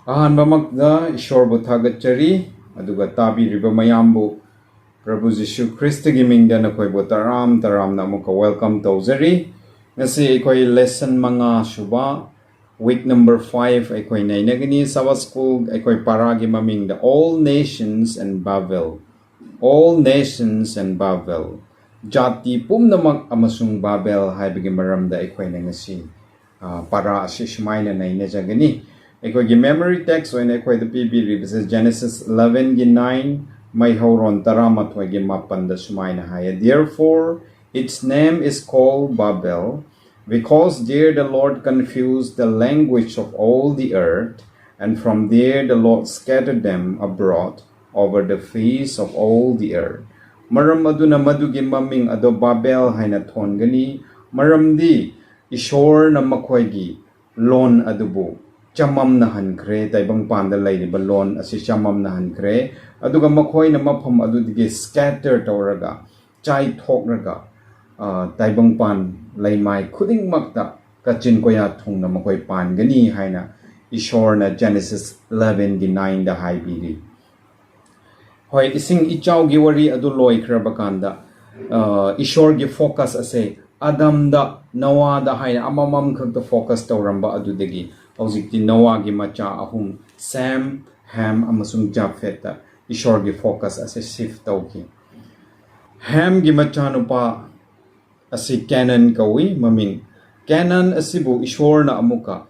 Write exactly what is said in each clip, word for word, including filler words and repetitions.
ꯑꯍꯥꯟꯕꯃꯛꯇ ꯏꯁꯣꯔꯕꯨ ꯊꯥꯒꯠꯆꯔꯤ, ꯑꯗꯨꯒ ꯇꯥꯕꯤꯔꯤꯕ ꯃꯌꯥꯝꯕꯨ ꯄ꯭ꯔꯚꯨ ꯖꯤꯁꯨ ꯈ꯭ꯔꯤꯁꯇꯒꯤ ꯃꯤꯡꯗ ꯅꯈꯣꯏꯕꯨ ꯇꯔꯥꯝ ꯇꯔꯥꯝꯅ ꯑꯃꯨꯛꯀ welcome ꯇꯧꯖꯔꯤ꯫ ꯉꯁꯤ ꯑꯩꯈꯣꯏ lesson ꯃꯉꯥ ꯁꯨꯕ, week number five ꯑꯩꯈꯣꯏ ꯅꯩꯅꯒꯅꯤ꯫ Sabbath school ꯑꯩꯈꯣꯏ ꯄꯥꯔꯥꯒꯤ ꯃꯃꯤꯡꯗ All Nations and Babel, All Nations and Babel, ꯖꯥꯇꯤ ꯄꯨꯝꯅꯃꯛ ꯑꯃꯁꯨꯡ ꯕꯥꯕꯦꯜ ꯍꯥꯏꯕꯒꯤ ꯃꯔꯝꯗ ꯑꯩꯈꯣꯏꯅ ꯉꯁꯤ ꯄꯥꯔꯥ ꯑꯁꯤ ꯁꯨꯃꯥꯏꯅ ꯅꯩꯅꯖꯒꯅꯤ꯫ ꯑꯩꯈꯣꯏꯒꯤ memory text ꯑꯣꯏꯅ ꯑꯩꯈꯣꯏꯗ ꯄꯤꯕꯤꯔꯤꯕꯁꯦ Genesis elevenꯒꯤ nine, ꯃꯩꯍꯧꯔꯣꯟ ꯇꯔꯥꯃꯥꯊꯣꯏꯒꯤ ꯃꯥꯄꯟꯗ ꯁꯨꯃꯥꯏꯅ ꯍꯥꯏꯌꯦ: "Therefore its name is called Babel, because there the Lord confused the language of all the earth, and from there the Lord scattered them abroad over the face of all the earth." ꯃꯔꯝ ꯑꯗꯨꯅ ꯃꯗꯨꯒꯤ ꯃꯃꯤꯡ ꯑꯗꯣ ꯕꯥꯕꯦꯜ ꯍꯥꯏꯅ ꯊꯣꯟꯒꯅꯤ, ꯃꯔꯝꯗꯤ ꯏꯁꯣꯔꯅ ꯃꯈꯣꯏꯒꯤ ꯂꯣꯟ ꯑꯗꯨꯕꯨ ꯆꯃꯝꯅꯍꯟꯈ꯭ꯔꯦ, ꯇꯥꯏꯕꯪꯄꯥꯟꯗ ꯂꯩꯔꯤꯕ ꯂꯣꯟ ꯑꯁꯤ ꯆꯃꯝꯅꯍꯟꯈ꯭ꯔꯦ, ꯑꯗꯨꯒ ꯃꯈꯣꯏꯅ ꯃꯐꯝ ꯑꯗꯨꯗꯒꯤ scatter ꯇꯧꯔꯒ, ꯆꯥꯏꯊꯣꯛꯂꯒ, ꯇꯥꯏꯕꯪꯄꯥꯟ ꯂꯩꯃꯥꯏ ꯈꯨꯗꯤꯡꯃꯛꯇ ꯀꯥꯆꯤꯟ ꯀꯣꯌꯥ ꯊꯨꯡꯅ ꯃꯈꯣꯏ ꯄꯥꯟꯒꯅꯤ ꯍꯥꯏꯅ ꯏꯁꯣꯔꯅ Genesis elevenꯒꯤ nineꯗ ꯍꯥꯏꯕꯤꯔꯤ꯫ ꯍꯣꯏ, ꯏꯁꯤꯡ ꯏꯆꯥꯎꯒꯤ ꯋꯥꯔꯤ ꯑꯗꯨ ꯂꯣꯏꯈ꯭ꯔꯕ ꯀꯥꯟꯗ, ꯏꯁꯣꯔꯒꯤ focus ꯑꯁꯦ ꯑꯗꯝꯗ, ꯅꯣꯋꯥꯗ ꯍꯥꯏꯅ ꯑꯃꯃꯝ ꯈꯛꯇ focus ꯇꯧꯔꯝꯕ ꯑꯗꯨꯗꯒꯤ ꯍꯧꯖꯤꯛꯇꯤ ꯅꯣꯋꯥꯒꯤ ꯃꯆꯥ ꯑꯍꯨꯝ, ꯁꯦꯝ, ꯍꯦꯝ ꯑꯃꯁꯨꯡ ꯖꯥꯐꯦꯠꯇ ꯏꯁꯣꯔꯒꯤ focus ꯑꯁꯦ shift ꯇꯧꯈꯤ꯫ ꯍꯦꯝꯒꯤ ꯃꯆꯥꯅꯨꯄꯥ ꯑꯁꯤ ꯀꯦꯅꯥꯟ ꯀꯧꯏ꯫ ꯃꯃꯤꯡ ꯀꯦꯅꯥꯟ ꯑꯁꯤꯕꯨ ꯏꯁꯣꯔꯅ ꯑꯃꯨꯛꯀ,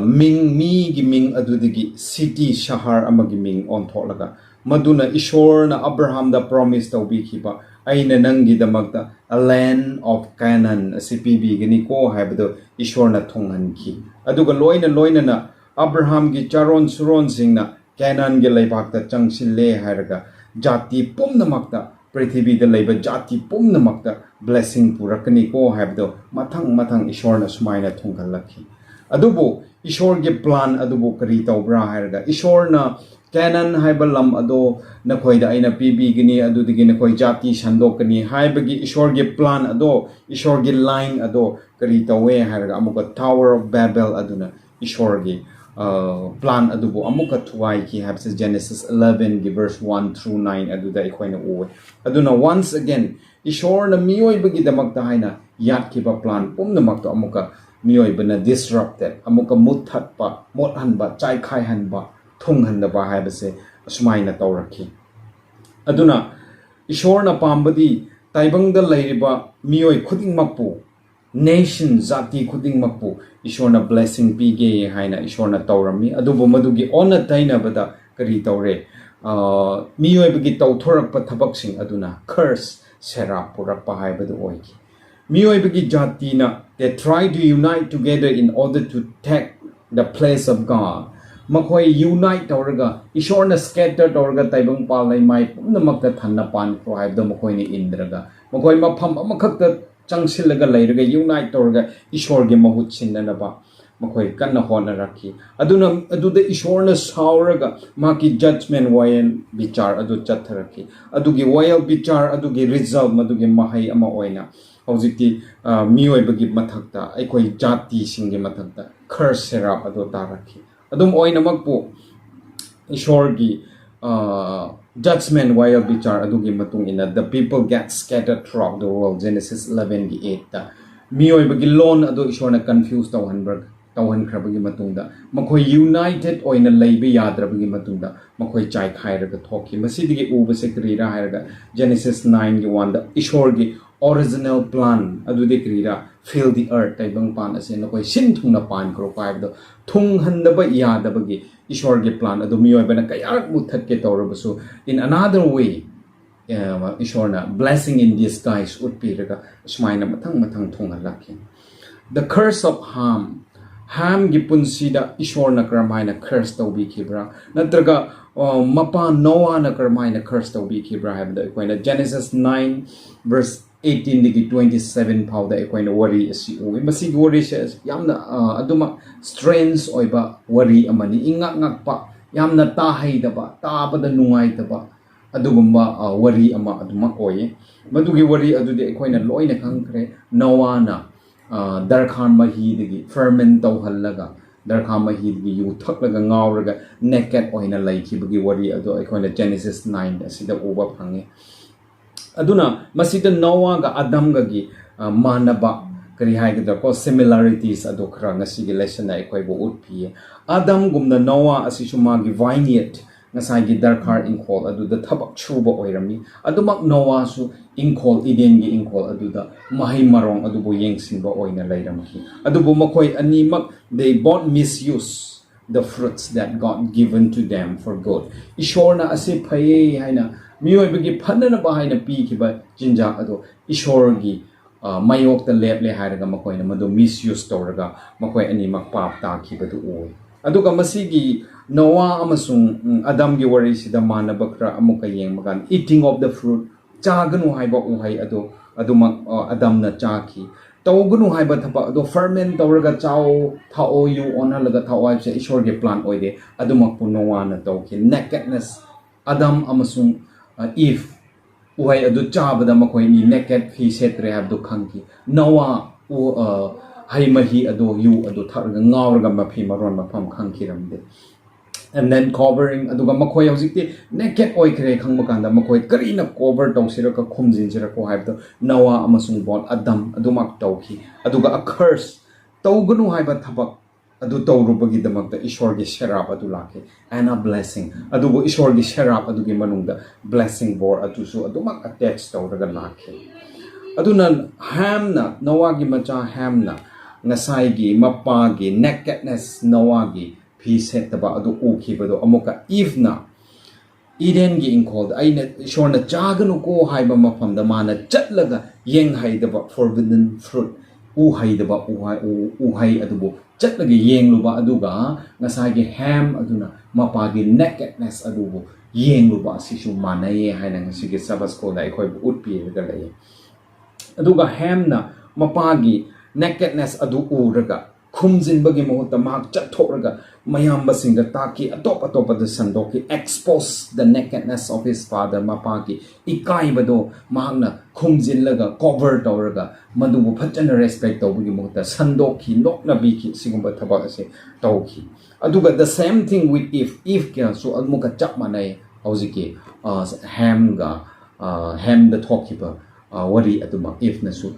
ꯃꯤꯡ, ꯃꯤꯒꯤ ꯃꯤꯡ ꯑꯗꯨꯗꯒꯤ city, ꯁꯍꯔ ꯑꯃꯒꯤ ꯃꯤꯡ ꯑꯣꯟꯊꯣꯛꯂꯒ, ꯃꯗꯨꯅ ꯏꯁꯣꯔꯅ ꯑꯕ꯭ꯔꯥꯍꯥꯝꯗ promise ꯇꯧꯕꯤꯈꯤꯕ, "ꯑꯩꯅ ꯅꯪꯒꯤꯗꯃꯛꯇ a land of Canaan ꯑꯁꯤ ꯄꯤꯕꯤꯒꯅꯤꯀꯣ" ꯍꯥꯏꯕꯗꯨ ꯏꯁꯣꯔꯅ ꯊꯨꯡꯍꯟꯈꯤ꯫ ꯑꯗꯨꯒ ꯂꯣꯏꯅ ꯂꯣꯏꯅꯅ ꯑꯕ꯭ꯔꯥꯍꯥꯝꯒꯤ ꯆꯥꯔꯣꯟ ꯁꯨꯔꯣꯟꯁꯤꯡꯅ ꯀꯦꯅꯥꯟꯒꯤ ꯂꯩꯕꯥꯛꯇ ꯆꯪꯁꯤꯜꯂꯦ ꯍꯥꯏꯔꯒ, ꯖꯥꯇꯤ ꯄꯨꯝꯅꯃꯛꯇ, ꯄ꯭ꯔꯤꯊꯤꯕꯤꯗ ꯂꯩꯕ ꯖꯥꯇꯤ ꯄꯨꯝꯅꯃꯛꯇ blessing ꯄꯨꯔꯛꯀꯅꯤꯀꯣ ꯍꯥꯏꯕꯗꯣ ꯃꯊꯪ ꯃꯊꯪ ꯏꯁꯣꯔꯅ ꯁꯨꯃꯥꯏꯅ ꯊꯨꯡꯍꯜꯂꯛꯈꯤ꯫ ꯑꯗꯨꯕꯨ ꯏꯁꯣꯔꯒꯤ plan ꯑꯗꯨꯕꯨ ꯀꯔꯤ ꯇꯧꯕ꯭ꯔꯥ ꯍꯥꯏꯔꯒ, ꯏꯁꯣꯔꯅ ꯀꯦꯅꯥꯟ ꯍꯥꯏꯕ ꯂꯝ ꯑꯗꯣ ꯅꯈꯣꯏꯗ ꯑꯩꯅ ꯄꯤꯕꯤꯒꯅꯤ, ꯑꯗꯨꯗꯒꯤ ꯅꯈꯣꯏ ꯖꯥꯇꯤ ꯁꯟꯗꯣꯛꯀꯅꯤ ꯍꯥꯏꯕꯒꯤ ꯏꯁꯣꯔꯒꯤ plan ꯑꯗꯣ, ꯏꯁꯣꯔꯒꯤ line ꯑꯗꯣ ꯀꯔꯤ ꯇꯧꯋꯦ ꯍꯥꯏꯔꯒ, ꯑꯃꯨꯛꯀ Tower of Babel ꯑꯗꯨꯅ ꯏꯁꯣꯔꯒꯤ plan ꯑꯗꯨꯕꯨ ꯑꯃꯨꯛꯀ ꯊꯨꯒꯥꯏꯈꯤ ꯍꯥꯏꯕꯁꯦ Genesis elevenꯒꯤ verse one through nine ꯑꯗꯨꯗ ꯑꯩꯈꯣꯏꯅ ꯎꯋꯦ꯫ ꯑꯗꯨꯅ once again ꯏꯁꯣꯔꯅ ꯃꯤꯑꯣꯏꯕꯒꯤꯗꯃꯛꯇ ꯍꯥꯏꯅ ꯌꯥꯠꯈꯤꯕ plan ꯄꯨꯝꯅꯃꯛꯇꯣ ꯑꯃꯨꯛꯀ ꯃꯤꯑꯣꯏꯕꯅ disrupted, ꯑꯃꯨꯛꯀ ꯃꯨꯠꯊꯠꯄ, ꯃꯣꯠꯍꯟꯕ, ꯆꯥꯏꯈꯥꯏꯍꯟꯕ, ꯊꯨꯡꯍꯟꯗꯕ ꯍꯥꯏꯕꯁꯦ ꯑꯁꯨꯃꯥꯏꯅ ꯇꯧꯔꯛꯈꯤ꯫ ꯑꯗꯨꯅ ꯏꯁꯣꯔꯅ ꯄꯥꯝꯕꯗꯤ ꯇꯥꯏꯕꯪꯗ ꯂꯩꯔꯤꯕ ꯃꯤꯑꯣꯏ ꯈꯨꯗꯤꯡꯃꯛꯄꯨ, nation, ꯖꯥꯇꯤ ꯈꯨꯗꯤꯡꯃꯛꯄꯨ ꯏꯁꯣꯔꯅ blessing ꯄꯤꯒꯦ ꯍꯥꯏꯅ ꯏꯁꯣꯔꯅ ꯇꯧꯔꯝꯃꯤ꯫ ꯑꯗꯨꯕꯨ ꯃꯗꯨꯒꯤ ꯑꯣꯟꯅ ꯇꯩꯅꯕꯗ ꯀꯔꯤ ꯇꯧꯔꯦ? ꯃꯤꯑꯣꯏꯕꯒꯤ ꯇꯧꯊꯣꯔꯛꯄ ꯊꯕꯛꯁꯤꯡ ꯑꯗꯨꯅ curse, ꯁꯦꯔꯥꯞ ꯄꯨꯔꯛꯄ ꯍꯥꯏꯕꯗꯨ ꯑꯣꯏꯈꯤ꯫ ꯃꯤꯑꯣꯏꯕꯒꯤ ꯖꯥꯇꯤꯅ, they try to unite together in order to take the place of God. ꯃꯈꯣꯏ unite ꯇꯧꯔꯒ, ꯏꯁꯣꯔꯅ scatter ꯇꯧꯔꯒ ꯇꯥꯏꯕꯪꯄꯥꯜ ꯂꯩꯃꯥꯏ ꯄꯨꯝꯅꯃꯛꯇ ꯊꯟꯅ ꯄꯥꯟꯈ꯭ꯔꯣ ꯍꯥꯏꯕꯗꯣ ꯃꯈꯣꯏꯅ ꯏꯟꯗ꯭ꯔꯒ, ꯃꯈꯣꯏ ꯃꯐꯝ ꯑꯃꯈꯛꯇ ꯆꯪꯁꯤꯜꯂꯒ ꯂꯩꯔꯒ unite ꯇꯧꯔꯒ ꯏꯁꯣꯔꯒꯤ ꯃꯍꯨꯠ ꯁꯤꯟꯅꯅꯕ ꯃꯈꯣꯏ ꯀꯟꯅ ꯍꯣꯠꯅꯔꯛꯈꯤ꯫ ꯑꯗꯨꯅ ꯑꯗꯨꯗ ꯏꯁꯣꯔꯅ ꯁꯥꯎꯔꯒ ꯃꯍꯥꯛꯀꯤ judgment, ꯋꯥꯌꯦꯜ ꯕꯤꯆꯥꯔ ꯑꯗꯨ ꯆꯠꯊꯔꯛꯈꯤ꯫ ꯑꯗꯨꯒꯤ ꯋꯥꯌꯦꯜ ꯕꯤꯆꯥꯔ ꯑꯗꯨꯒꯤ result, ꯃꯗꯨꯒꯤ ꯃꯍꯩ ꯑꯃ ꯑꯣꯏꯅ ꯍꯧꯖꯤꯛꯇꯤ ꯃꯤꯑꯣꯏꯕꯒꯤ ꯃꯊꯛꯇ, ꯑꯩꯈꯣꯏ ꯖꯥꯇꯤꯁꯤꯡꯒꯤ ꯃꯊꯛꯇ curse, ꯁꯦꯔꯥꯞ ꯑꯗꯨ ꯇꯥꯔꯛꯈꯤ꯫ ꯑꯗꯨꯝ ꯑꯣꯏꯅꯃꯛꯄꯨ ꯏꯁꯣꯔꯒꯤ judgment, ꯋꯥꯌꯦꯜ ꯕꯤꯆꯥꯔ ꯑꯗꯨꯒꯤ ꯃꯇꯨꯡ ꯏꯟꯅ the people get scattered throughout the world, Genesis elevenꯒꯤ eightꯇ ꯃꯤꯑꯣꯏꯕꯒꯤ ꯂꯣꯟ ꯑꯗꯨ ꯏꯁꯣꯔꯅ confuse ꯇꯧꯍꯟꯕ ꯇꯧꯍꯟꯈ꯭ꯔꯕꯒꯤ ꯃꯇꯨꯡꯗ ꯃꯈꯣꯏ united ꯑꯣꯏꯅ ꯂꯩꯕ ꯌꯥꯗ꯭ꯔꯕꯒꯤ ꯃꯇꯨꯡꯗ ꯃꯈꯣꯏ ꯆꯥꯏꯈꯥꯏꯔꯒ ꯊꯣꯛꯈꯤ꯫ ꯃꯁꯤꯗꯒꯤ ꯎꯕꯁꯦ ꯀꯔꯤꯔꯥ ꯍꯥꯏꯔꯒ Genesis nineꯒꯤ oneꯗ ꯏꯁꯣꯔꯒꯤ original plan ꯑꯗꯨꯗꯤ ꯀꯔꯤꯔꯥ? Fill the earth, ꯇꯥꯏꯕꯪꯄꯥꯟ ꯑꯁꯤ ꯅꯈꯣꯏ ꯁꯤꯟ ꯊꯨꯡꯅ ꯄꯥꯟꯈ꯭ꯔꯣ ꯍꯥꯏꯕꯗꯣ ꯊꯨꯡꯍꯟꯗꯕ ꯌꯥꯗꯕꯒꯤ ꯏꯁꯣꯔꯒꯤ plan ꯑꯗꯨ ꯃꯤꯑꯣꯏꯕꯅ ꯀꯌꯥꯔꯛ ꯃꯨꯠꯊꯠꯀꯦ ꯇꯧꯔꯕꯁꯨ, in another way, ꯏꯁꯣꯔꯅ blessing in disguise ꯎꯠꯄꯤꯔꯒ ꯑꯁꯨꯃꯥꯏꯅ ꯃꯊꯪ ꯃꯊꯪ ꯊꯨꯡꯍꯜꯂꯛꯈꯤ꯫ The curse of Ham, ꯍꯥꯝꯒꯤ ꯄꯨꯟꯁꯤꯗ ꯏꯁꯣꯔꯅ ꯀꯔꯝꯍꯥꯏꯅ curse ꯇꯧꯕꯤꯈꯤꯕ꯭ꯔꯥ, ꯅꯠꯇ꯭ꯔꯒ ꯃꯄꯥ ꯅꯣꯋꯥꯅ ꯀꯔꯝꯍꯥꯏꯅ curse ꯇꯧꯕꯤꯈꯤꯕ꯭ꯔꯥ ꯍꯥꯏꯕꯗꯣ ꯑꯩꯈꯣꯏꯅ Genesis nine verse eighteenꯗꯒꯤ twenty seven ꯐꯥꯎꯗ ꯑꯩꯈꯣꯏꯅ ꯋꯥꯔꯤ ꯑꯁꯤ ꯎꯏ꯫ ꯃꯁꯤꯒꯤ ꯋꯥꯔꯤꯁꯦ ꯌꯥꯝꯅ ꯑꯗꯨꯃꯛ strange ꯑꯣꯏꯕ ꯋꯥꯔꯤ ꯑꯃꯅꯤ꯫ ꯏꯉꯛ ꯉꯛꯄ, ꯌꯥꯝꯅ ꯇꯥꯍꯩꯗꯕ, ꯇꯥꯕꯗ ꯅꯨꯡꯉꯥꯏꯇꯕ ꯑꯗꯨꯒꯨꯝꯕ ꯋꯥꯔꯤ ꯑꯃ ꯑꯗꯨꯃꯛ ꯑꯣꯏꯌꯦ꯫ ꯃꯗꯨꯒꯤ ꯋꯥꯔꯤ ꯑꯗꯨꯗꯤ ꯑꯩꯈꯣꯏꯅ ꯂꯣꯏꯅ ꯈꯪꯈ꯭ꯔꯦ꯫ ꯅꯣꯋꯥꯅ ꯗꯔꯈꯥꯟ ꯃꯍꯤꯗꯒꯤ ferment ꯇꯧꯍꯜꯂꯒ ꯗꯔꯈꯥ ꯃꯍꯤꯗꯒꯤ ꯌꯨ ꯊꯛꯂꯒ ꯉꯥꯎꯔꯒ ꯅꯦꯀꯦꯠ ꯑꯣꯏꯅ ꯂꯩꯈꯤꯕꯒꯤ ꯋꯥꯔꯤ ꯑꯗꯣ ꯑꯩꯈꯣꯏꯅ Genesis nine ꯑꯁꯤꯗ ꯎꯕ ꯐꯪꯉꯤ꯫ ꯑꯗꯨꯅ ꯃꯁꯤꯗ ꯅꯣꯋꯥꯒ ꯑꯗꯝꯒꯒꯤ, ꯑ, ꯃꯥꯟꯅꯕ, ꯀꯔꯤ ꯍꯥꯏꯒꯗ꯭ꯔꯥꯀꯣ, similarities ꯑꯗꯣ ꯈꯔ ꯉꯁꯤꯒꯤ ꯂꯦꯁꯟꯅ ꯑꯩꯈꯣꯏꯕꯨ ꯎꯠꯄꯤꯌꯦ꯫ ꯑꯗꯝꯒꯨꯝꯅ ꯅꯣꯋꯥ ꯑꯁꯤꯁꯨ ꯃꯥꯒꯤ vineyard, ꯉꯁꯥꯏꯒꯤ ꯗꯔꯀꯥꯔ ꯏꯪꯈꯣꯜ ꯑꯗꯨꯗ ꯊꯕꯛ ꯁꯨꯕ ꯑꯣꯏꯔꯝꯃꯤ꯫ ꯑꯗꯨꯃꯛ ꯅꯣꯋꯥꯁꯨ ꯏꯪꯈꯣꯜ, ꯏꯗꯦꯟꯒꯤ ꯏꯪꯈꯣꯜ ꯑꯗꯨꯗ ꯃꯍꯩ ꯃꯔꯣꯡ ꯑꯗꯨꯕꯨ ꯌꯦꯡꯁꯤꯟꯕ ꯑꯣꯏꯅ ꯂꯩꯔꯝꯈꯤ꯫ ꯑꯗꯨꯕꯨ ꯃꯈꯣꯏ ꯑꯅꯤꯃꯛ, they both misuse the fruits that God given to them for good. ꯏꯁꯣꯔꯅ ꯑꯁꯤ ꯐꯩꯌꯦ ꯍꯥꯏꯅ, ꯃꯤꯑꯣꯏꯕꯒꯤ ꯐꯅꯅꯕ ꯍꯥꯏꯅ ꯄꯤꯈꯤꯕ ꯆꯤꯟꯖꯥꯛ ꯑꯗꯣ ꯏꯁꯣꯔꯒꯤ, ꯑ, ꯃꯥꯌꯣꯛꯇ ꯂꯦꯞꯂꯦ ꯍꯥꯏꯔꯒ ꯃꯈꯣꯏꯅ ꯃꯗꯨ misuse ꯇꯧꯔꯒ ꯃꯈꯣꯏ ꯑꯅꯤꯃꯛ ꯄꯥꯞ ꯇꯥꯈꯤꯕꯗꯨ ꯎꯏ꯫ ꯑꯗꯨꯒ ꯃꯁꯤꯒꯤ ꯅꯣꯋꯥ ꯑꯃꯁꯨꯡ, ꯎꯝ, ꯑꯗꯝꯒꯤ ꯋꯥꯔꯤꯁꯤꯗ ꯃꯥꯟꯅꯕ ꯈꯔ ꯑꯃꯨꯛꯀ ꯌꯦꯡꯕ ꯀꯥꯟꯗ, eating of the fruit, ꯆꯥꯒꯅꯨ ꯍꯥꯏꯕ ꯎꯍꯩ ꯑꯗꯣ ꯑꯗꯨꯃꯛ, ꯑ, ꯑꯗꯝꯅ ꯆꯥꯈꯤ꯫ ꯇꯧꯒꯅꯨ ꯍꯥꯏꯕ ꯊꯕꯛ ꯑꯗꯣ, ferment ꯇꯧꯔꯒ ꯆꯥꯑꯣ, ꯊꯛꯑꯣ, ꯌꯨ ꯑꯣꯟꯍꯜꯂꯒ ꯊꯛꯑꯣ ꯍꯥꯏꯕꯁꯦ ꯏꯁꯣꯔꯒꯤ plan ꯑꯣꯏꯗꯦ꯫ ꯑꯗꯨꯃꯛꯄꯨ ꯅꯣꯋꯥꯅ ꯇꯧꯈꯤ꯫ Nakedness, ꯑꯗꯝ ꯑꯃꯁꯨꯡ, ꯑ, ꯏꯚ ꯎꯍꯩ ꯑꯗꯨ ꯆꯥꯕꯗ ꯃꯈꯣꯏ ꯑꯅꯤ ꯅꯦꯀꯦꯠ, ꯐꯤ ꯁꯦꯠꯇ꯭ꯔꯦ ꯍꯥꯏꯕꯗꯨ ꯈꯪꯈꯤ꯫ ꯅꯣꯋꯥ ꯎ-, ꯑ, ꯍꯩ ꯃꯍꯤ ꯑꯗꯨ, ꯌꯨ ꯑꯗꯨ ꯊꯛꯂꯒ ꯉꯥꯎꯔꯒ ꯃꯐꯤ ꯃꯔꯣꯟ ꯃꯐꯝ ꯈꯪꯈꯤꯔꯝꯗꯦ꯫ And then covering, ꯑꯗꯨꯒ ꯃꯈꯣꯏ ꯍꯧꯖꯤꯛꯇꯤ ꯅꯦꯀꯦꯠ ꯑꯣꯏꯈ꯭ꯔꯦ ꯈꯪꯕ ꯀꯥꯟꯗ ꯃꯈꯣꯏ ꯀꯔꯤꯅ cover ꯇꯧꯁꯤꯔꯀꯣ, ꯈꯨꯝꯖꯤꯟꯁꯤꯔꯀꯣ ꯍꯥꯏꯕꯗꯣ ꯅꯣꯋꯥ ꯑꯃꯁꯨꯡ ꯕꯣꯠ ꯑꯗꯝ ꯑꯗꯨꯃꯛ ꯇꯧꯈꯤ꯫ ꯑꯗꯨꯒ a curse, ꯇꯧꯒꯅꯨ ꯍꯥꯏꯕ ꯊꯕꯛ ꯑꯗꯨ ꯇꯧꯔꯨꯕꯒꯤꯗꯃꯛꯇ ꯏꯁꯣꯔꯒꯤ ꯁꯦꯔꯥꯞ ꯑꯗꯨ ꯂꯥꯛꯈꯤ꯫ And a blessing, ꯑꯗꯨꯕꯨ ꯏꯁꯣꯔꯒꯤ ꯁꯦꯔꯥꯞ ꯑꯗꯨꯒꯤ ꯃꯅꯨꯡꯗ blessing, ꯕꯣꯔ ꯑꯗꯨꯁꯨ ꯑꯗꯨꯃꯛ attach ꯇꯧꯔꯒ ꯂꯥꯛꯈꯤ꯫ ꯑꯗꯨꯅ ꯍꯦꯝꯅ, ꯅꯣꯋꯥꯒꯤ ꯃꯆꯥ ꯍꯦꯝꯅ ꯉꯁꯥꯏꯒꯤ ꯃꯄꯥꯒꯤ nakedness, ꯅꯣꯋꯥꯒꯤ ꯐꯤ ꯁꯦꯠꯇꯕ ꯑꯗꯨ ꯎꯈꯤꯕꯗꯣ ꯑꯃꯨꯛꯀ ꯏꯚꯅ ꯏꯗꯦꯟꯒꯤ ꯏꯪꯈꯣꯜꯗ ꯑꯩꯅ, ꯏꯁꯣꯔꯅ ꯆꯥꯒꯅꯨꯀꯣ ꯍꯥꯏꯕ ꯃꯐꯝꯗ ꯃꯥꯅ ꯆꯠꯂꯒ ꯌꯦꯡꯍꯩꯗꯕ, forbidden fruit, ꯎꯍꯩꯗꯕ ꯎꯍꯩ, ꯎ-, ꯎꯍꯩ ꯑꯗꯨꯕꯨ ꯆꯠꯂꯒ ꯌꯦꯡꯂꯨꯕ, ꯑꯗꯨꯒ ꯉꯁꯥꯏꯒꯤ ꯍꯦꯝ ꯑꯗꯨꯅ ꯃꯄꯥꯒꯤ nakedness ꯑꯗꯨꯕꯨ ꯌꯦꯡꯂꯨꯕ ꯑꯁꯤꯁꯨ ꯃꯥꯟꯅꯩꯌꯦ ꯍꯥꯏꯅ ꯉꯁꯤꯒꯤ Sabbath schoolꯅ ꯑꯩꯈꯣꯏꯕꯨ ꯎꯠꯄꯤꯔꯒ ꯂꯩꯌꯦ꯫ ꯑꯗꯨꯒ ꯍꯦꯝꯅ ꯃꯄꯥꯒꯤ nakedness ꯑꯗꯨ ꯎꯔꯒ ꯈꯨꯝꯖꯤꯟꯕꯒꯤ ꯃꯍꯨꯠꯇ ꯃꯍꯥꯛ ꯆꯠꯊꯣꯛꯂꯒ ꯃꯌꯥꯝꯕꯁꯤꯡꯗ ꯇꯥꯛꯈꯤ, ꯑꯇꯣꯞ ꯑꯇꯣꯞꯄꯗ ꯁꯟꯗꯣꯛꯈꯤ꯫ Expose the nakedness of his father, ꯃꯄꯥꯒꯤ ꯏꯀꯥꯏꯕꯗꯣ ꯃꯍꯥꯛꯅ ꯈꯨꯝꯖꯤꯜꯂꯒ, cover ꯇꯧꯔꯒ, ꯃꯗꯨꯕꯨ ꯐꯖꯅ respect ꯇꯧꯕꯒꯤ ꯃꯍꯨꯠꯇ ꯁꯟꯗꯣꯛꯈꯤ, ꯅꯣꯛꯅꯕꯤꯈꯤ꯫ ꯁꯤꯒꯨꯝꯕ ꯊꯕꯛ ꯑꯁꯤ ꯇꯧꯈꯤ꯫ ꯑꯗꯨꯒ the same thing with Eve, Eve ꯀꯌꯥꯁꯨ ꯑꯃꯨꯛꯀ ꯆꯞ ꯃꯥꯟꯅꯩ꯫ ꯍꯧꯖꯤꯛꯀꯤ ꯑ, ꯍꯦꯝꯒ ꯑ, ꯍꯦꯝꯗ ꯊꯣꯛꯈꯤꯕ ꯑ, ꯋꯥꯔꯤ ꯑꯗꯨꯃꯛ Eve ꯅꯁꯨ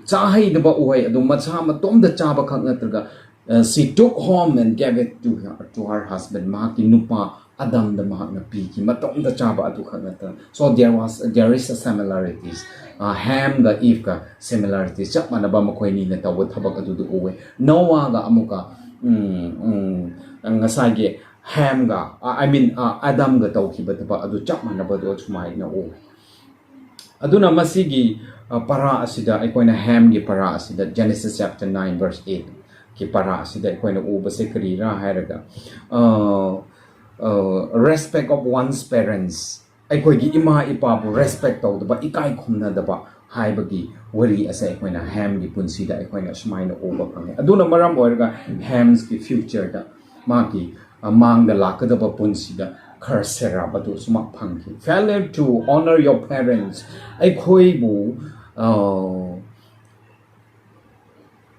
ꯆꯥꯍꯩꯗꯕ ꯎꯍꯩ ꯑꯗꯨ ꯃꯁꯥ ꯃꯇꯣꯝꯗ ꯆꯥꯕ ꯈꯛ ꯅꯠꯇ꯭ꯔꯒ, uh, she took home and gave it to her, to her husband, ꯃꯍꯥꯛꯀꯤ ꯅꯨꯄꯥ ꯑꯗꯝꯗ ꯃꯍꯥꯛꯅ ꯄꯤꯈꯤ, ꯃꯇꯣꯝꯗ ꯆꯥꯕ ꯑꯗꯨ ꯈꯛ ꯅꯠꯇꯅ꯫ So there was, there is a similarities. ꯑ, ꯍꯦꯝꯒ Eve ꯀ similarities, ꯆꯞ ꯃꯥꯟꯅꯕ ꯃꯈꯣꯏ ꯑꯅꯤꯅ ꯇꯧꯕ ꯊꯕꯛ ꯑꯗꯨꯗꯨ ꯎꯋꯦ꯫ ꯅꯣꯋꯥꯒ ꯑꯃꯨꯛꯀ, ꯎꯝ, ꯎꯝ, ꯉꯁꯥꯏꯒꯤ ꯍꯦꯝꯒ, ꯑ, I mean, ꯑ, ꯑꯗꯝꯒ ꯇꯧꯈꯤꯕ ꯊꯕꯛ ꯑꯗꯨ ꯆꯞ ꯃꯥꯟꯅꯕꯗꯣ ꯁꯨꯃꯥꯏꯅ ꯎꯋꯦ꯫ ꯑꯗꯨꯅ ꯃꯁꯤꯒꯤ, ꯑ, ꯄꯔꯥ ꯑꯁꯤꯗ, ꯑꯩꯈꯣꯏꯅ ꯍꯦꯝꯒꯤ ꯄꯔꯥ ꯑꯁꯤꯗ, Genesis chapter nine verse eight ꯀꯤ ꯄꯔꯥ ꯑꯁꯤꯗ ꯑꯩꯈꯣꯏꯅ ꯎꯕꯁꯦ ꯀꯔꯤꯔꯥ ꯍꯥꯏꯔꯒ, ꯑ, ꯑ, respect of one's parents, ꯑꯩꯈꯣꯏꯒꯤ ꯏꯃꯥ ꯏꯄꯥꯕꯨ respect ꯇꯧꯗꯕ, ꯏꯀꯥꯏ ꯈꯨꯝꯅꯗꯕ ꯍꯥꯏꯕꯒꯤ ꯋꯥꯔꯤ ꯑꯁꯦ ꯑꯩꯈꯣꯏꯅ ꯍꯦꯝꯒꯤ ꯄꯨꯟꯁꯤꯗ ꯑꯩꯈꯣꯏꯅ ꯁꯨꯃꯥꯏꯅ ꯎꯕ ꯐꯪꯉꯦ꯫ ꯑꯗꯨꯅ ꯃꯔꯝ ꯑꯣꯏꯔꯒ ꯍꯦꯝꯁꯀꯤ future ꯗ, ꯃꯥꯒꯤ, ꯑ, ꯃꯥꯡꯗ ꯂꯥꯛꯀꯗꯕ ꯄꯨꯟꯁꯤꯗ ꯈꯔ ꯁꯦꯔꯥꯞ ꯑꯗꯨ ꯁꯨꯃꯛ ꯐꯪꯈꯤ꯫ Failure to honor your parents, ꯑꯩꯈꯣꯏꯕꯨ, ꯑ,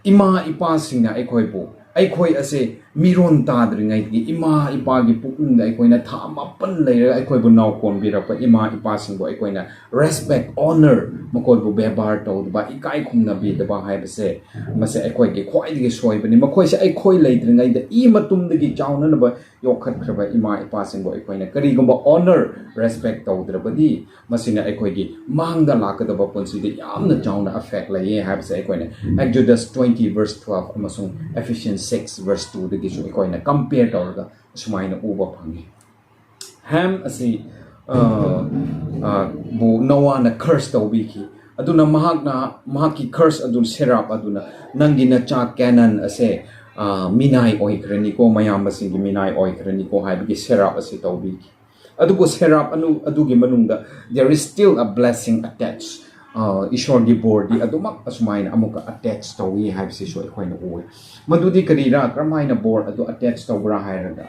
ꯏꯃꯥ ꯏꯄꯥꯁꯤꯡꯅ ꯑꯩꯈꯣꯏꯕꯨ, ꯑꯩꯈꯣꯏ ꯑꯁꯦ ꯃꯤꯔꯣꯟ ꯇꯥꯗ꯭ꯔꯤꯉꯩꯗꯒꯤ ꯏꯃꯥ ꯏꯄꯥꯒꯤ ꯄꯨꯛꯅꯨꯡꯗ ꯑꯩꯈꯣꯏꯅ ꯊꯥ ꯃꯥꯄꯟ ꯂꯩꯔꯒ ꯑꯩꯈꯣꯏꯕꯨ ꯅꯥꯎꯀꯣꯟꯕꯤꯔꯛꯄ ꯏꯃꯥ ꯏꯄꯥꯁꯤꯡꯕꯨ ꯑꯩꯈꯣꯏꯅ respect, honor, ꯃꯈꯣꯏꯕꯨ ꯕꯦꯕꯥꯔ ꯇꯧꯗꯕ, ꯏꯀꯥꯏ ꯈꯨꯝꯅꯕꯤꯗꯕ ꯍꯥꯏꯕꯁꯦ, ꯃꯁꯦ ꯑꯩꯈꯣꯏꯒꯤ ꯈ꯭ꯋꯥꯏꯗꯒꯤ ꯁꯣꯏꯕꯅꯤ꯫ ꯃꯈꯣꯏꯁꯦ ꯑꯩꯈꯣꯏ ꯂꯩꯇ꯭ꯔꯤꯉꯩꯗ ꯏ ꯃꯇꯨꯝꯗꯒꯤ ꯆꯥꯎꯅꯅꯕ ꯌꯣꯛꯈꯠꯈ꯭ꯔꯕ ꯏꯃꯥ ꯏꯄꯥꯁꯤꯡꯕꯨ ꯑꯩꯈꯣꯏꯅ ꯀꯔꯤꯒꯨꯝꯕ honor, respect ꯇꯧꯗ꯭ꯔꯕꯗꯤ, ꯃꯁꯤꯅ ꯑꯩꯈꯣꯏꯒꯤ ꯃꯥꯡꯗ ꯂꯥꯛꯀꯗꯕ ꯄꯨꯟꯁꯤꯗ ꯌꯥꯝꯅ ꯆꯥꯎꯅ effect ꯂꯩꯌꯦ ꯍꯥꯏꯕꯁꯦ ꯑꯩꯈꯣꯏꯅ Exodus twenty verse twelve ꯑꯃꯁꯨꯡ Ephesians six verse two ꯗꯒꯤꯁꯨ ꯑꯩꯈꯣꯏꯅ compare ꯇꯧꯔꯒ ꯁꯨꯃꯥꯏꯅ ꯎꯕ ꯐꯪꯉꯤ꯫ ꯍꯦꯝ ꯑꯁꯤ, ꯑ, ꯑ, ꯕꯨ ꯅꯣꯋꯥꯅ curse ꯇꯧꯕꯤꯈꯤ꯫ ꯑꯗꯨꯅ ꯃꯍꯥꯛꯅ, ꯃꯍꯥꯛꯀꯤ curse ꯑꯗꯨ, ꯁꯦꯔꯥꯞ ꯑꯗꯨꯅ, "ꯅꯪꯒꯤ ꯅꯆꯥ ꯀꯦꯅꯥꯟ ꯑꯁꯦ, ꯑ, ꯃꯤꯅꯥꯏ ꯑꯣꯏꯈ꯭ꯔꯅꯤꯀꯣ, ꯃꯌꯥꯝꯕꯁꯤꯡꯒꯤ ꯃꯤꯅꯥꯏ ꯑꯣꯏꯈ꯭ꯔꯅꯤꯀꯣ" ꯍꯥꯏꯕꯒꯤ ꯁꯦꯔꯥꯞ ꯑꯁꯤ ꯇꯧꯕꯤꯈꯤ꯫ ꯑꯗꯨꯕꯨ ꯁꯦꯔꯥꯞ ꯑꯅꯨ-, ꯑꯗꯨꯒꯤ ꯃꯅꯨꯡꯗ there is still a blessing attached. ꯑ, ꯏꯁꯣꯔꯒꯤ ꯕꯣꯔꯗꯤ ꯑꯗꯨꯃꯛ ꯑꯁꯨꯃꯥꯏꯅ ꯑꯃꯨꯛꯀ ꯑꯇꯦꯆ ꯇꯧꯏ ꯍꯥꯏꯕꯁꯤꯁꯨ ꯑꯩꯈꯣꯏꯅ ꯎꯏ꯫ ꯃꯗꯨꯗꯤ ꯀꯔꯤꯔꯥ, ꯀꯔꯝꯍꯥꯏꯅ ꯕꯣꯔ ꯑꯗꯨ ꯑꯇꯦꯆ ꯇꯧꯕ꯭ꯔꯥ ꯍꯥꯏꯔꯒ,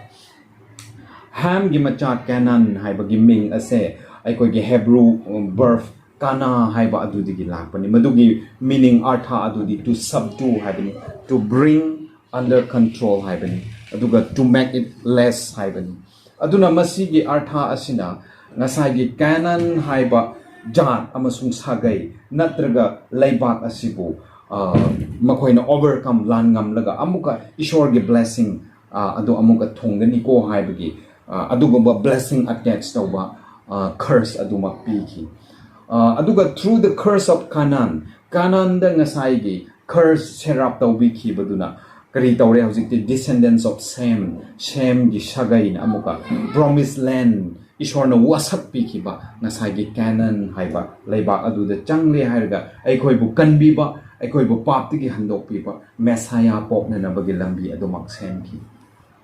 ꯍꯥꯝꯒꯤ ꯃꯆꯥ ꯀꯦꯅꯥꯟ ꯍꯥꯏꯕꯒꯤ ꯃꯤꯡ ꯑꯁꯦ ꯑꯩꯈꯣꯏꯒꯤ ꯍꯦꯕ꯭ꯔꯨ verb ꯀꯥꯅꯥ ꯍꯥꯏꯕ ꯑꯗꯨꯗꯒꯤ ꯂꯥꯛꯄꯅꯤ꯫ ꯃꯗꯨꯒꯤ meaning, ꯑꯔꯊ ꯑꯗꯨꯗꯤ to subdue ꯍꯥꯏꯕꯅꯤ, to bring under control ꯍꯥꯏꯕꯅꯤ, ꯑꯗꯨꯒ to make it less ꯍꯥꯏꯕꯅꯤ꯫ ꯑꯗꯨꯅ ꯃꯁꯤꯒꯤ ꯑꯔꯊ ꯑꯁꯤꯅ ꯉꯁꯥꯏꯒꯤ ꯀꯦꯅꯥꯟ ꯍꯥꯏꯕ ꯖꯥꯠ ꯑꯃꯁꯨꯡ ꯁꯥꯒꯩ ꯅꯠꯇ꯭ꯔꯒ ꯂꯩꯕꯥꯛ ꯑꯁꯤꯕꯨ, ꯑ, ꯃꯈꯣꯏꯅ overcome, ꯂꯥꯟ ꯉꯝꯂꯒ ꯑꯃꯨꯛꯀ ꯏꯁꯣꯔꯒꯤ blessing, ꯑ, ꯑꯗꯨ ꯑꯃꯨꯛꯀ ꯊꯨꯡꯒꯅꯤꯀꯣ ꯍꯥꯏꯕꯒꯤ, ꯑ, ꯑꯗꯨꯒꯨꯝꯕ blessing ꯑꯇꯦꯆ ꯇꯧꯕ, ꯑ, curse ꯑꯗꯨꯃꯛ ꯄꯤꯈꯤ꯫ ꯑ, ꯑꯗꯨꯒ through the curse of Canaan, ꯀꯥꯅꯥꯟꯗ ꯉꯁꯥꯏꯒꯤ curse ꯁꯦꯔꯥꯞ ꯇꯧꯕꯤꯈꯤꯕꯗꯨꯅ ꯀꯔꯤ ꯇꯧꯔꯦ? ꯍꯧꯖꯤꯛꯇꯤ descendants of Shem, ꯁꯦꯝꯒꯤ ꯁꯥꯒꯩꯅ ꯑꯃꯨꯛꯀ promised land, ꯏꯁꯣꯔꯅ ꯋꯥꯁꯛ ꯄꯤꯈꯤꯕ ꯉꯁꯥꯏꯒꯤ ꯀꯦꯅꯥꯟ ꯍꯥꯏꯕ ꯂꯩꯕꯥꯛ ꯑꯗꯨꯗ ꯆꯪꯂꯦ ꯍꯥꯏꯔꯒ ꯑꯩꯈꯣꯏꯕꯨ ꯀꯟꯕꯤꯕ, ꯑꯩꯈꯣꯏꯕꯨ ꯄꯥꯞꯇꯒꯤ ꯍꯟꯗꯣꯛꯄꯤꯕ ꯃꯦꯁꯥꯌꯥ ꯄꯣꯛꯅꯅꯕꯒꯤ ꯂꯝꯕꯤ ꯑꯗꯨꯃꯛ ꯁꯦꯝꯈꯤ꯫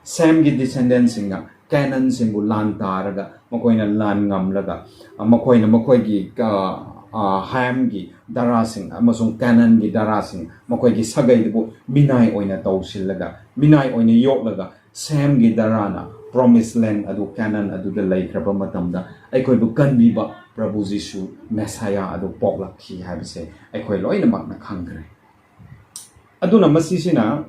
ꯁꯦꯝꯒꯤ descendantꯁꯤꯡꯅ ꯀꯦꯅꯥꯟꯁꯤꯡꯕꯨ ꯂꯥꯟ ꯇꯥꯔꯒ ꯃꯈꯣꯏꯅ ꯂꯥꯟ ꯉꯝꯂꯒ, ꯑ, ꯃꯈꯣꯏꯅ ꯃꯈꯣꯏꯒꯤ, ꯑ, ꯑ, ꯍꯥꯝꯒꯤ ꯗꯔꯥꯁꯤꯡ ꯑꯃꯁꯨꯡ ꯀꯦꯅꯥꯟꯒꯤ ꯗꯔꯥꯁꯤꯡ, ꯃꯈꯣꯏꯒꯤ ꯁꯥꯒꯩꯗꯨꯕꯨ ꯃꯤꯅꯥꯏ ꯑꯣꯏꯅ ꯇꯧꯁꯤꯜꯂꯒ, ꯃꯤꯅꯥꯏ ꯑꯣꯏꯅ ꯌꯣꯛꯂꯒ, ꯁꯦꯝꯒꯤ ꯗꯔꯥꯅ promised land ꯑꯗꯨ, ꯀꯦꯅꯥꯟ ꯑꯗꯨꯗ ꯂꯩꯈ꯭ꯔꯕ ꯃꯇꯝꯗ ꯑꯩꯈꯣꯏꯕꯨ ꯀꯟꯕꯤꯕ ꯄ꯭ꯔꯚꯨ ꯖꯤꯁꯨ ꯃꯦꯁꯥꯌꯥ ꯑꯗꯨ ꯄꯣꯛꯂꯛꯈꯤ ꯍꯥꯏꯕꯁꯦ ꯑꯩꯈꯣꯏ ꯂꯣꯏꯅꯃꯛꯅ ꯈꯪꯈ꯭ꯔꯦ꯫ ꯑꯗꯨꯅ ꯃꯁꯤꯁꯤꯅ,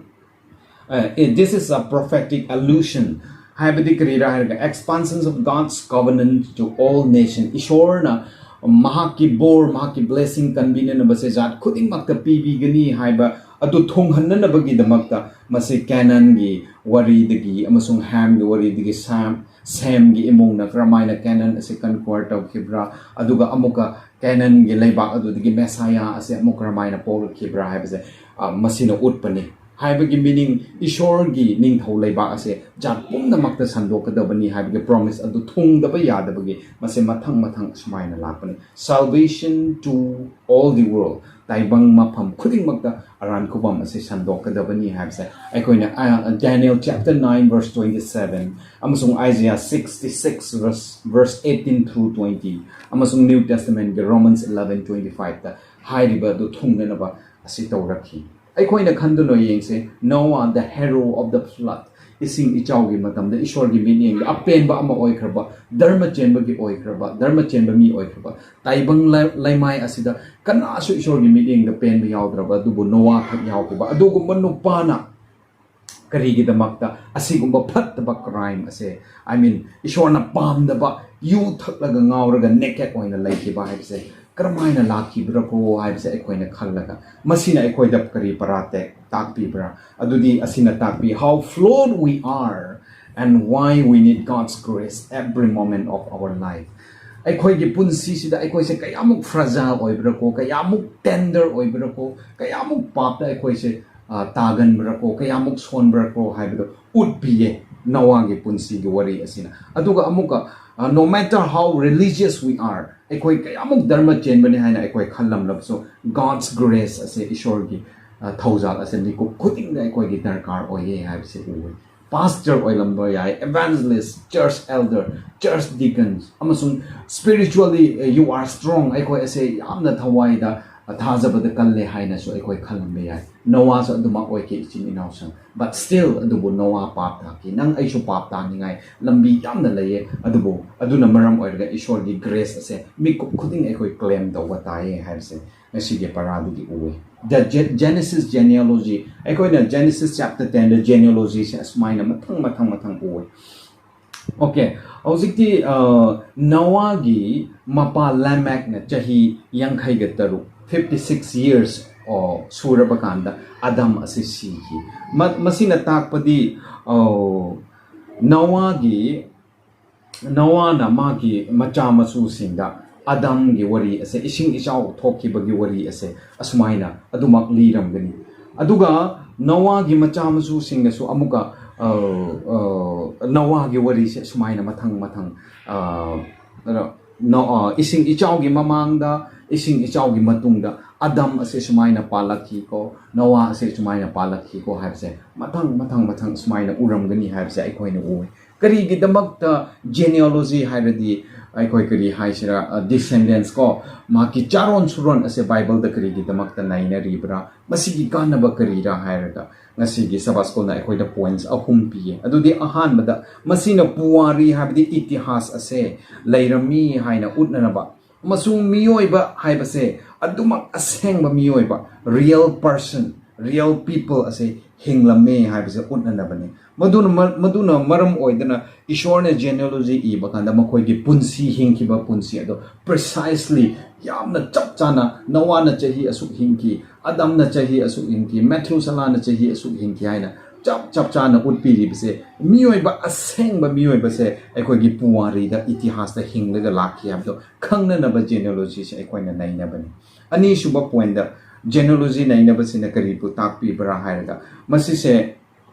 ꯑ, it- this is a prophetic allusion, ꯍꯥꯏꯕꯗꯤ ꯀꯔꯤꯔꯥ ꯍꯥꯏꯔꯒ, expansions of God's covenant to all nation, ꯏꯁꯣꯔꯅ ꯃꯍꯥꯛꯀꯤ ꯕꯣꯔ, ꯃꯍꯥꯛꯀꯤ blessing ꯀꯟꯕꯤꯅꯅꯕꯁꯦ ꯖꯥꯠ ꯈꯨꯗꯤꯡꯃꯛꯇ ꯄꯤꯕꯤꯒꯅꯤ ꯍꯥꯏꯕ ꯑꯗꯨ ꯊꯨꯡꯍꯟꯅꯅꯕꯒꯤꯗꯃꯛꯇ ꯃꯁꯤ ꯀꯦꯅꯥꯟꯒꯤ ꯋꯥꯔꯤꯗꯒꯤ ꯑꯃꯁꯨꯡ ꯍꯥꯝꯒꯤ ꯋꯥꯔꯤꯗꯒꯤ ꯁꯥꯝ, ꯁꯦꯝꯒꯤ ꯏꯃꯨꯡꯅ ꯀꯔꯝꯍꯥꯏꯅ ꯀꯦꯅꯥꯟ ꯑꯁꯤ conquer ꯇꯧꯈꯤꯕ꯭ꯔꯥ, ꯑꯗꯨꯒ ꯑꯃꯨꯛꯀ ꯀꯦꯅꯥꯟꯒꯤ ꯂꯩꯕꯥꯛ ꯑꯗꯨꯗꯒꯤ ꯃꯦꯁꯥꯌꯥ ꯑꯁꯤ ꯑꯃꯨꯛ ꯀꯔꯝꯍꯥꯏꯅ ꯄꯣꯛꯂꯛꯈꯤꯕ꯭ꯔꯥ ꯍꯥꯏꯕꯁꯦ, ꯑ, ꯃꯁꯤꯅ ꯎꯠꯄꯅꯤ꯫ ꯍꯥꯏꯕꯒꯤ meaning, ꯏꯁꯣꯔꯒꯤ ꯅꯤꯡꯊꯧ ꯂꯩꯕꯥꯛ ꯑꯁꯦ ꯖꯥꯠ ꯄꯨꯝꯅꯃꯛꯇ ꯁꯟꯗꯣꯛꯀꯗꯕꯅꯤ ꯍꯥꯏꯕꯒꯤ promise ꯑꯗꯨ ꯊꯨꯡꯗꯕ ꯌꯥꯗꯕꯒꯤ ꯃꯁꯦ ꯃꯊꯪ ꯃꯊꯪ ꯑꯁꯨꯃꯥꯏꯅ ꯂꯥꯛꯄꯅꯤ꯫ Salvation to all the world, ꯇꯥꯏꯕꯪ ꯃꯐꯝ ꯈꯨꯗꯤꯡꯃꯛꯇ ꯑꯔꯥꯟ ꯈꯨꯕꯝ ꯑꯁꯤ ꯁꯟꯗꯣꯛꯀꯗꯕꯅꯤ ꯍꯥꯏꯕꯁꯦ ꯑꯩꯈꯣꯏꯅ, ꯑ, Daniel chapter nine verse twenty seven ꯑꯃꯁꯨꯡ Isaiah sixty six verse, verse eighteen through twenty ꯑꯃꯁꯨꯡ New Testament ꯀꯤ Romans eleven twenty five ꯇ ꯍꯥꯏꯔꯤꯕ ꯑꯗꯨ ꯊꯨꯡꯅꯅꯕ ꯑꯁꯤ ꯇꯧꯔꯛꯈꯤ꯫ ꯑꯩꯈꯣꯏꯅ ꯈꯟꯗꯨꯅ ꯌꯦꯡꯁꯦ, Noah, the hero of the flood, ꯏꯁꯤꯡ ꯏꯆꯥꯎꯒꯤ ꯃꯇꯝꯗ ꯏꯁꯣꯔꯒꯤ ꯃꯤꯠꯌꯦꯡꯗ ꯑꯄꯦꯟꯕ ꯑꯃ ꯑꯣꯏꯈ꯭ꯔꯕ, ꯙꯔꯃ ꯆꯦꯟꯕꯒꯤ ꯑꯣꯏꯈ꯭ꯔꯕ, ꯙꯔꯃ ꯆꯦꯟꯕ ꯃꯤ ꯑꯣꯏꯈ꯭ꯔꯕ, ꯇꯥꯏꯕꯪ ꯂꯩ-, ꯂꯩꯃꯥꯏ ꯑꯁꯤꯗ ꯀꯅꯥꯁꯨ ꯏꯁꯣꯔꯒꯤ ꯃꯤꯠꯌꯦꯡꯗ ꯄꯦꯟꯕ ꯌꯥꯎꯗ꯭ꯔꯕ, ꯑꯗꯨꯕꯨ ꯅꯣꯋꯥ ꯈꯛ ꯌꯥꯎꯈꯤꯕ꯫ ꯑꯗꯨꯒꯨꯝꯕ ꯅꯨꯄꯥꯅ ꯀꯔꯤꯒꯤꯗꯃꯛꯇ ꯑꯁꯤꯒꯨꯝꯕ ꯐꯠꯇꯕ crime ꯑꯁꯦ, I mean, ꯏꯁꯣꯔꯅ ꯄꯥꯝꯗꯕ, ꯌꯨ ꯊꯛꯂꯒ ꯉꯥꯎꯔꯒ naked ꯑꯣꯏꯅ ꯂꯩꯈꯤꯕ ꯍꯥꯏꯕꯁꯦ ꯀꯔꯝꯍꯥꯏꯅ ꯂꯥꯛꯈꯤꯕ꯭ꯔꯥꯀꯣ ꯍꯥꯏꯕꯁꯦ ꯑꯩꯈꯣꯏꯅ ꯈꯜꯂꯒ, ꯃꯁꯤꯅ ꯑꯩꯈꯣꯏꯗ ꯀꯔꯤ ꯄꯔꯥ ꯇꯦꯛ-, ꯇꯥꯛꯄꯤꯕ꯭ꯔꯥ? ꯑꯗꯨꯗꯤ ꯑꯁꯤꯅ ꯇꯥꯛꯄꯤ, how flawed we are and why we need God's grace every moment of our life. ꯑꯩꯈꯣꯏꯒꯤ ꯄꯨꯟꯁꯤꯁꯤꯗ ꯑꯩꯈꯣꯏꯁꯦ ꯀꯌꯥꯃꯨꯛ fragile ꯑꯣꯏꯕ꯭ꯔꯥꯀꯣ, ꯀꯌꯥꯃꯨꯛ tender ꯑꯣꯏꯕ꯭ꯔꯥꯀꯣ, ꯀꯌꯥꯃꯨꯛ ꯄꯥꯞꯇ ꯑꯩꯈꯣꯏꯁꯦ, ꯑ, ꯇꯥꯒꯟꯕ꯭ꯔꯥꯀꯣ, ꯀꯌꯥꯃꯨꯛ ꯁꯣꯟꯕ꯭ꯔꯥꯀꯣ ꯍꯥꯏꯕꯗꯣ ꯎꯠꯄꯤꯌꯦ ꯅꯣꯋꯥꯒꯤ ꯄꯨꯟꯁꯤꯒꯤ ꯋꯥꯔꯤ ꯑꯁꯤꯅ꯫ ꯑꯗꯨꯒ ꯑꯃꯨꯛꯀ, ꯑ, no matter how religious we are, ꯑꯩꯈꯣꯏ ꯀꯌꯥꯃꯨꯛ ꯙꯔꯃ ꯆꯦꯟꯕꯅꯤ ꯍꯥꯏꯅ ꯑꯩꯈꯣꯏ ꯈꯜꯂꯝꯂꯕꯁꯨ, God's grace ꯑꯁꯦ, ꯏꯁꯣꯔꯒꯤ, ꯑ, ꯊꯧꯖꯥꯜ ꯑꯁꯦ ꯃꯤꯀꯨꯞ ꯈꯨꯗꯤꯡꯗ ꯑꯩꯈꯣꯏꯒꯤ ꯗꯔꯀꯥꯔ ꯑꯣꯏꯌꯦ ꯍꯥꯏꯕꯁꯦ ꯎꯏ꯫ Pastor ꯑꯣꯏꯔꯝꯕ ꯌꯥꯏ, evangelist, church elder, church deacons, ꯑꯃꯁꯨꯡ spiritually, ꯑ, you are strong, ꯑꯩꯈꯣꯏ ꯑꯁꯦ ꯌꯥꯝꯅ ꯊꯋꯥꯏꯗ, ꯑ, ꯊꯥꯖꯕꯗ ꯀꯜꯂꯦ ꯍꯥꯏꯅꯁꯨ ꯑꯩꯈꯣꯏ ꯈꯜꯂꯝꯕ ꯌꯥꯏ꯫ ꯅꯣꯋꯥꯁꯨ ꯑꯗꯨꯃꯛ ꯑꯣꯏꯈꯤ, ꯏꯆꯤꯟ ꯏꯅꯥꯎꯁꯤꯡ꯫ But still, ꯑꯗꯨꯕꯨ ꯅꯣꯋꯥ ꯄꯥꯞ ꯇꯥꯈꯤ꯫ ꯅꯪ ꯑꯩꯁꯨ ꯄꯥꯞ ꯇꯥꯅꯤꯡꯉꯥꯏ ꯂꯝꯕꯤ ꯌꯥꯝꯅ ꯂꯩꯌꯦ, ꯑꯗꯨꯕꯨ ꯑꯗꯨꯅ ꯃꯔꯝ ꯑꯣꯏꯔꯒ ꯏꯁꯣꯔꯒꯤ grace ꯑꯁꯦ ꯃꯤꯀꯨꯞ ꯈꯨꯗꯤꯡ ꯑꯩꯈꯣꯏ claim ꯇꯧꯕ ꯇꯥꯏꯌꯦ ꯍꯥꯏꯕꯁꯦ ꯉꯁꯤꯒꯤ ꯄꯔꯥꯗꯒꯤ ꯎꯏ꯫ The Ge-, Genesis genealogy, ꯑꯩꯈꯣꯏꯅ Genesis chapter ten ꯗ genealogy ꯁꯦ ꯑꯁꯨꯃꯥꯏꯅ ꯃꯊꯪ ꯃꯊꯪ ꯃꯊꯪ ꯎꯏ꯫ Okay, ꯍꯧꯖꯤꯛꯇꯤ, ꯑ, ꯅꯣꯋꯥꯒꯤ ꯃꯄꯥ ꯂꯥꯃꯦꯛꯅ ꯆꯍꯤ ꯌꯥꯡꯈꯩꯒ ꯇꯔꯨꯛ, fifty six years, ꯑꯣ, ꯁꯨꯔꯕ ꯀꯥꯟꯗ ꯑꯗꯝ ꯑꯁꯤ ꯁꯤꯈꯤ꯫ ꯃ-, ꯃꯁꯤꯅ ꯇꯥꯛꯄꯗꯤ, ꯑꯣ, ꯅꯣꯋꯥꯒꯤ, ꯅꯣꯋꯥꯅ ꯃꯥꯒꯤ ꯃꯆꯥ ꯃꯁꯨꯁꯤꯡꯗ ꯑꯗꯝꯒꯤ ꯋꯥꯔꯤ ꯑꯁꯦ, ꯏꯁꯤꯡ ꯏꯆꯥꯎ ꯊꯣꯛꯈꯤꯕꯒꯤ ꯋꯥꯔꯤ ꯑꯁꯦ ꯑꯁꯨꯃꯥꯏꯅ ꯑꯗꯨꯃꯛ ꯂꯤꯔꯝꯒꯅꯤ꯫ ꯑꯗꯨꯒ ꯅꯣꯋꯥꯒꯤ ꯃꯆꯥ ꯃꯁꯨꯁꯤꯡꯅꯁꯨ ꯑꯃꯨꯛꯀ, ꯑ, ꯑ, ꯅꯣꯋꯥꯒꯤ ꯋꯥꯔꯤꯁꯦ ꯁꯨꯃꯥꯏꯅ ꯃꯊꯪ ꯃꯊꯪ, ꯑ, ꯅꯣ-, ꯑ, ꯏꯁꯤꯡ ꯏꯆꯥꯎꯒꯤ ꯃꯃꯥꯡꯗ, ꯏꯁꯤꯡ ꯏꯆꯥꯎꯒꯤ ꯃꯇꯨꯡꯗ ꯑꯗꯝ ꯑꯁꯦ ꯁꯨꯃꯥꯏꯅ ꯄꯥꯜꯂꯛꯈꯤꯀꯣ, ꯅꯣꯋꯥ ꯑꯁꯦ ꯁꯨꯃꯥꯏꯅ ꯄꯥꯜꯂꯛꯈꯤꯀꯣ ꯍꯥꯏꯕꯁꯦ ꯃꯊꯪ ꯃꯊꯪ ꯃꯊꯪ ꯁꯨꯃꯥꯏꯅ ꯎꯔꯝꯒꯅꯤ ꯍꯥꯏꯕꯁꯦ ꯑꯩꯈꯣꯏꯅ ꯎꯏ꯫ ꯀꯔꯤꯒꯤꯗꯃꯛꯇ genealogy ꯍꯥꯏꯔꯗꯤ ꯑꯩꯈꯣꯏ ꯀꯔꯤ ꯍꯥꯏꯁꯤꯔꯥ, ꯑ, descendants ꯀꯣ, ꯃꯍꯥꯛꯀꯤ ꯆꯥꯔꯣꯟ ꯁꯨꯔꯣꯟ ꯑꯁꯦ ꯕꯥꯏꯕꯜꯗ ꯀꯔꯤꯒꯤꯗꯃꯛꯇ ꯅꯩꯅꯔꯤꯕ꯭ꯔꯥ? ꯃꯁꯤꯒꯤ ꯀꯥꯟꯅꯕ ꯀꯔꯤꯔꯥ ꯍꯥꯏꯔꯒ ꯉꯁꯤꯒꯤ ꯁꯕꯥꯁ ꯁ꯭ꯀꯨꯜꯅ ꯑꯩꯈꯣꯏꯗ points ꯑꯍꯨꯝ ꯄꯤꯌꯦ꯫ ꯑꯗꯨꯗꯤ ꯑꯍꯥꯟꯕꯗ ꯃꯁꯤꯅ ꯄꯨꯋꯥꯔꯤ ꯍꯥꯏꯕꯗꯤ ꯏꯇꯤꯍꯥꯁ ꯑꯁꯦ ꯂꯩꯔꯝꯃꯤ ꯍꯥꯏꯅ ꯎꯠꯅꯅꯕ ꯑꯃꯁꯨꯡ ꯃꯤꯑꯣꯏꯕ ꯍꯥꯏꯕꯁꯦ ꯑꯗꯨꯃꯛ ꯑꯁꯦꯡꯕ ꯃꯤꯑꯣꯏꯕ, real person, real people ꯑꯁꯦ ꯍꯤꯡꯂꯝꯃꯦ ꯍꯥꯏꯕꯁꯦ ꯎꯠꯅꯅꯕꯅꯤ꯫ ꯃꯗꯨꯅ ꯃ-, ꯃꯗꯨꯅ ꯃꯔꯝ ꯑꯣꯏꯗꯅ ꯏꯁꯣꯔꯅ genealogy ꯏꯕ ꯀꯥꯟꯗ ꯃꯈꯣꯏꯒꯤ ꯄꯨꯟꯁꯤ, ꯍꯤꯡꯈꯤꯕ ꯄꯨꯟꯁꯤ ꯑꯗꯣ precisely ꯌꯥꯝꯅ ꯆꯞ ꯆꯥꯅ ꯅꯣꯋꯥꯅ ꯆꯍꯤ ꯑꯁꯨꯛ ꯍꯤꯡꯈꯤ, ꯑꯗꯝꯅ ꯆꯍꯤ ꯑꯁꯨꯛ ꯍꯤꯡꯈꯤ, ꯃꯦꯊꯨꯁꯂꯥꯅ ꯆꯍꯤ ꯑꯁꯨꯛ ꯍꯤꯡꯈꯤ ꯍꯥꯏꯅ ꯆꯞ ꯆꯞ ꯆꯥꯅ ꯎꯠꯄꯤꯔꯤꯕꯁꯦ, ꯃꯤꯑꯣꯏꯕ, ꯑꯁꯦꯡꯕ ꯃꯤꯑꯣꯏꯕꯁꯦ ꯑꯩꯈꯣꯏꯒꯤ ꯄꯨꯋꯥꯔꯤꯗ, ꯏꯇꯤꯍꯥꯁꯇ ꯍꯤꯡꯂꯒ ꯂꯥꯛꯈꯤ ꯍꯥꯏꯕꯗꯣ ꯈꯪꯅꯅꯕ genealogyꯁꯦ ꯑꯩꯈꯣꯏꯅ ꯅꯩꯅꯕꯅꯤ꯫ ꯑꯅꯤꯁꯨꯕ pointꯇ genealogy ꯅꯩꯅꯕꯁꯤꯅ ꯀꯔꯤꯕꯨ ꯇꯥꯛꯄꯤꯕ꯭ꯔꯥ ꯍꯥꯏꯔꯒ, ꯃꯁꯤꯁꯦ,